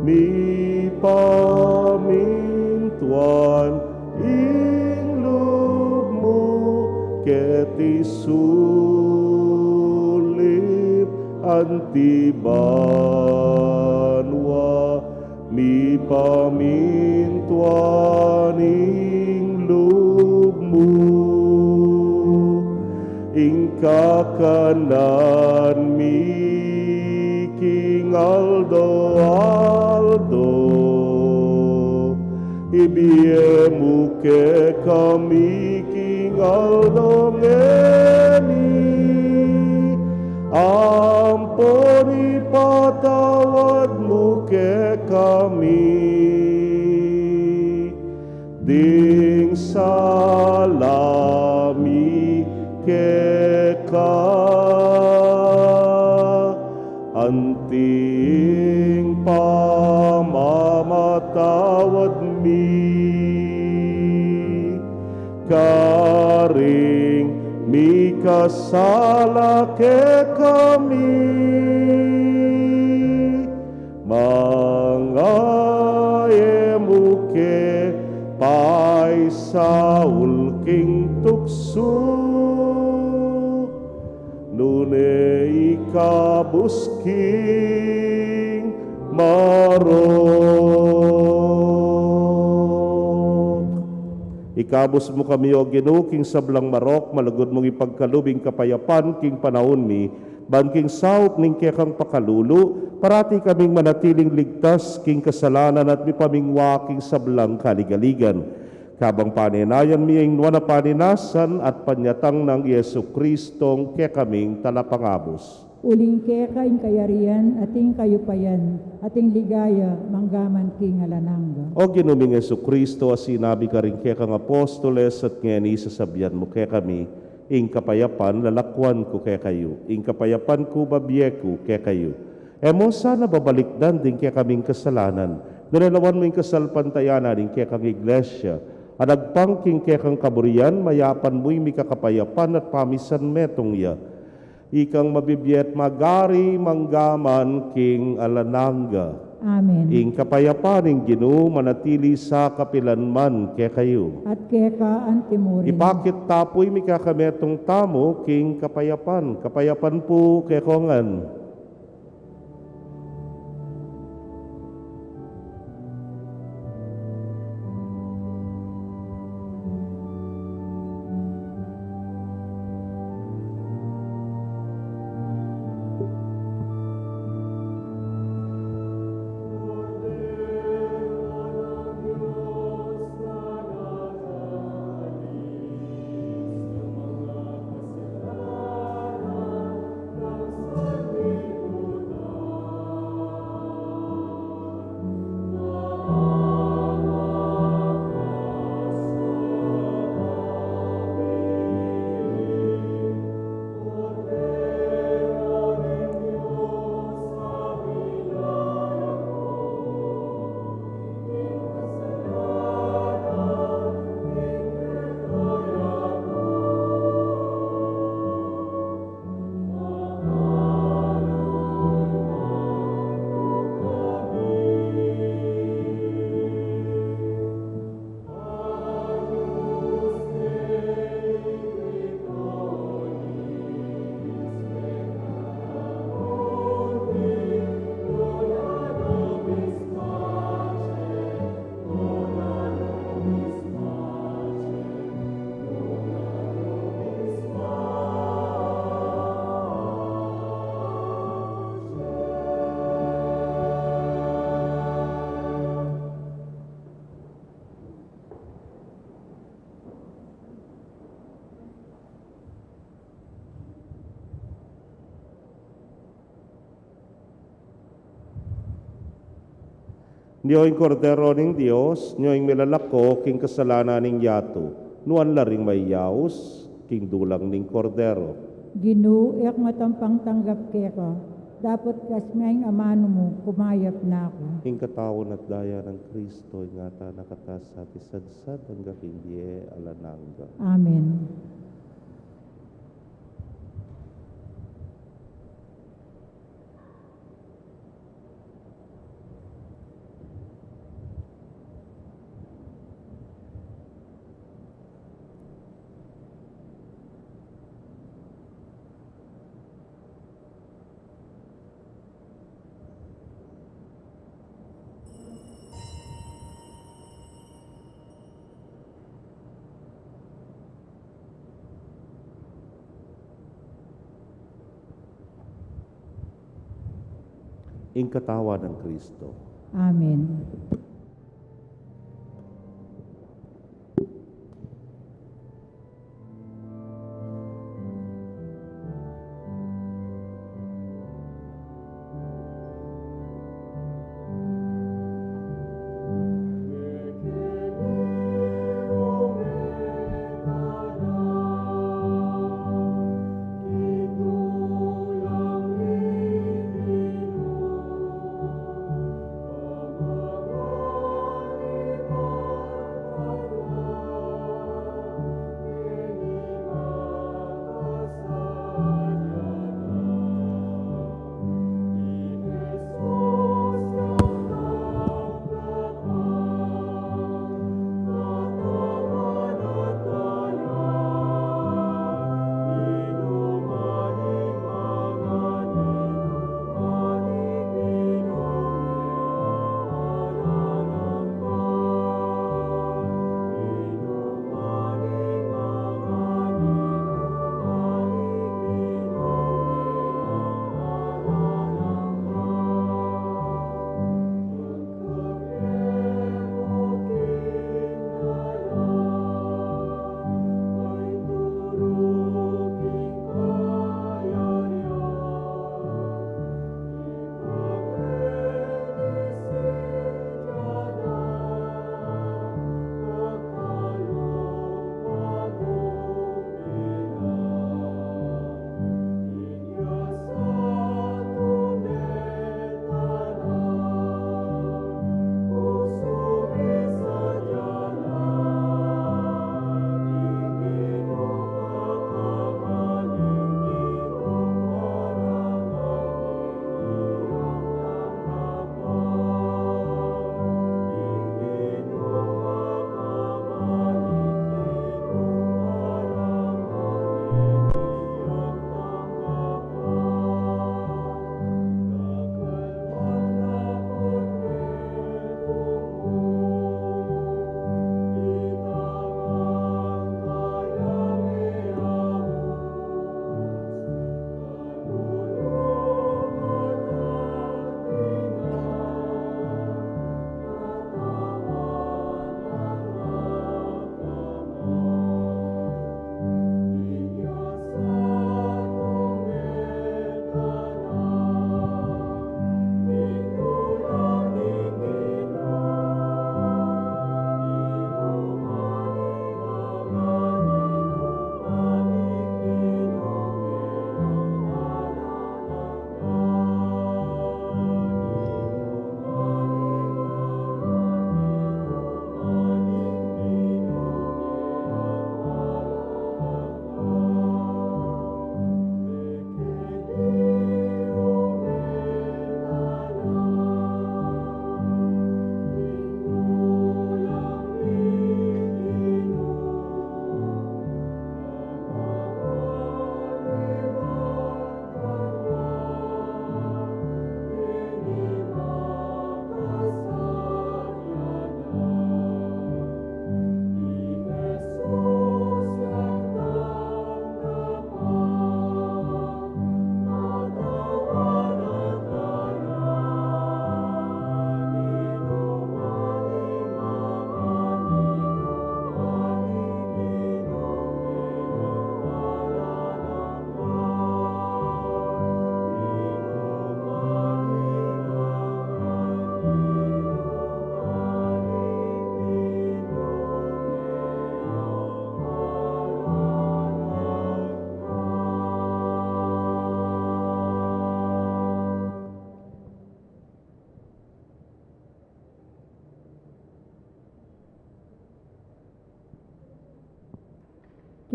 mipamintuan ing lub mu, keti sulip anti banua, mipamintuan ing lub mu. Ing kakanan mi king aldo-aldo, ibie mu kekami king aldo ngeni, ampon ipatawad mu kekami ding sala mi keka, anti ing pamamatawad mi karing mikasala kekami. Manga e mu ke paisaul king tuksu, nune ikabus king marok. Ikabus mu kami, O Ginu, king sablang marok, malugud mung ipagkalub ing kapayapan king panaun mi, ban king saup ning kekang pakalulu, parati kaming manatiling ligtas king kasalanan at mipamingwa king sablang kaligaligan. Kabang panenayan mi ing nuan a paninasan at panyatang nang Jesucristong kekaming Talapangabus. Uling keka ing kayarian, at ing kayupayan, at ing ligaya, mangga man king alang angga. O Ginu ming Jesucristo, a sinabi karing kekang apostoles, at ngeni sasabian mu kekami, ing kapayapan lalakwan ku kekayu, ing kapayapan ku babie ku kekayu. E mu sana babalikdan ding kekaming kasalanan, nune lawan mu ing kasalpantayanan ning kekang Iglesia, a agpang king kekang kaburian, mayapan mu ing mikakapayapan at pamisan metung ya. Ikang mabibie at magari mangga man king alang angga. Amen. Ing kapayapan ning Ginu manatili sa kapilan man kekayu. At keka anti mu rin. Ipakit ta pu ing mikakametung tamu king kapayapan. Kapayapan pu kekongan. Nyo ing Kordero ning Dios, nyo ing milalako king kasalanan ning yatu. Nuan la ring mayaus king dulang ning Kordero. Ginu, e ku matampang tanggap keka, dapot kasming amanu mu, kumayap na ku. Ing katawan at daya nang Kristo, ingatan na kata sa at isadsad angga king bie alang angga. Amen. Ing katawan nang Kristo. Amen.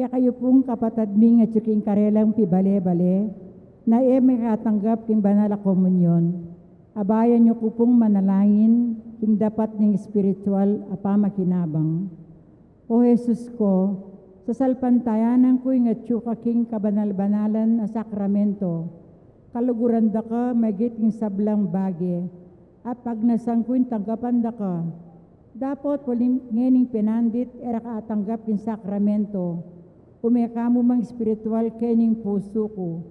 Kekayu pung kapatad ming atyu king karelang pibale-bale, na e makatanggap king banal a komunyon, abayan yu ku pung manalangin king dapat ning espiritual a pamakinabang. O Jesus ko, sasalpantayanan ku ing atyu ka king kabanal-banalan a sakramento. Kaluguran da ka magit king sablang bage, at pagnasan ku ing tanggapan da ka. Dapot uling ngening penandit e ra ka atanggap king sakramento, ume ka mu mang espiritual kening pusu ku.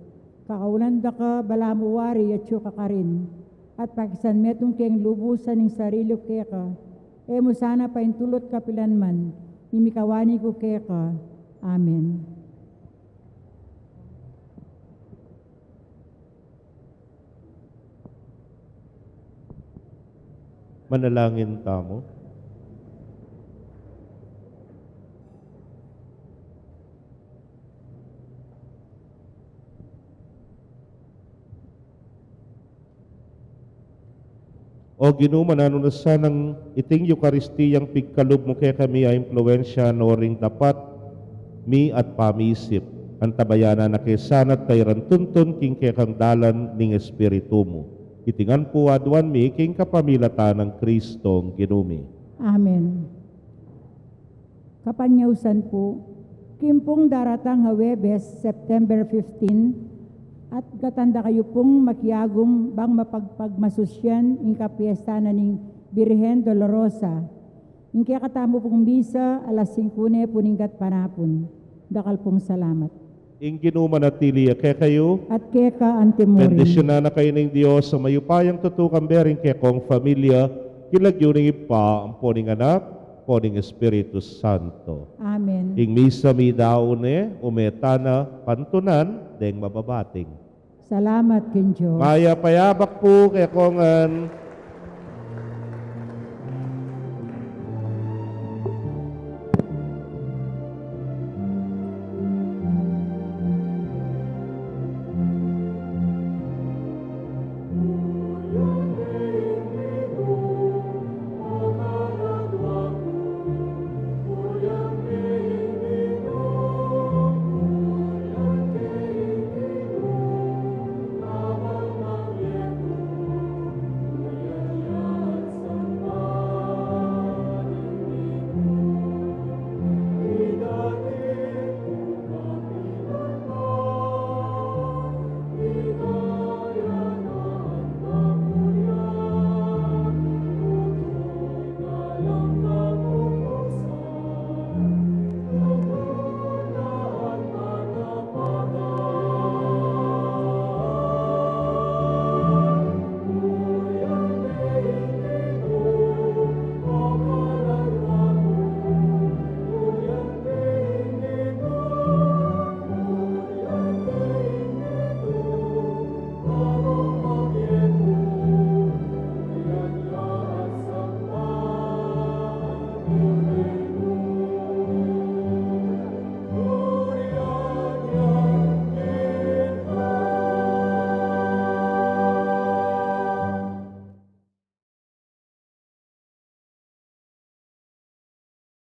Kakaulan da ka balamu wari atyu ka karin, at pakisan metung keng lubusan ing sarili ku keka. E mu sana paintulut kapilan man, mimikawani ku keka. Amen. Manalangin tamu. O Ginu, mananu na sanang iting Eukaristiyang pigkalub mu kekami a impluensya no ring dapat mi at pamisip. Antabayanan na ke sana at kayran tuntun king kekang dalan ning Espiritu mu. Iti ngan pu aduan mi king kapamilatan nang Kristong Ginu mi. Amen. Kapanyausan pu, king pung daratang a Huwebes, September fifteen, at gatan da kayu pung makiagum bang mapagpagmasusyan ing kapiesta na ning Birhen Dolorosa. Ing kekatamu pung misa, alas singku ne pu ning gatpanapun. Dakal pung salamat. Ing Ginu manatili ya kekayu. At keka anti murin. Bendisyunan na kayu ning Dios a mayupayang tutu, kambe ring kekong familia, king lagyu ning Ibpa, ampo ning Anak, ampo ning Espiritu Santo. Amen. Ing misa mi daun ne, ume tana pantunan deng mababating. Salamat king Dios. Mayap a yabak pu kekongan.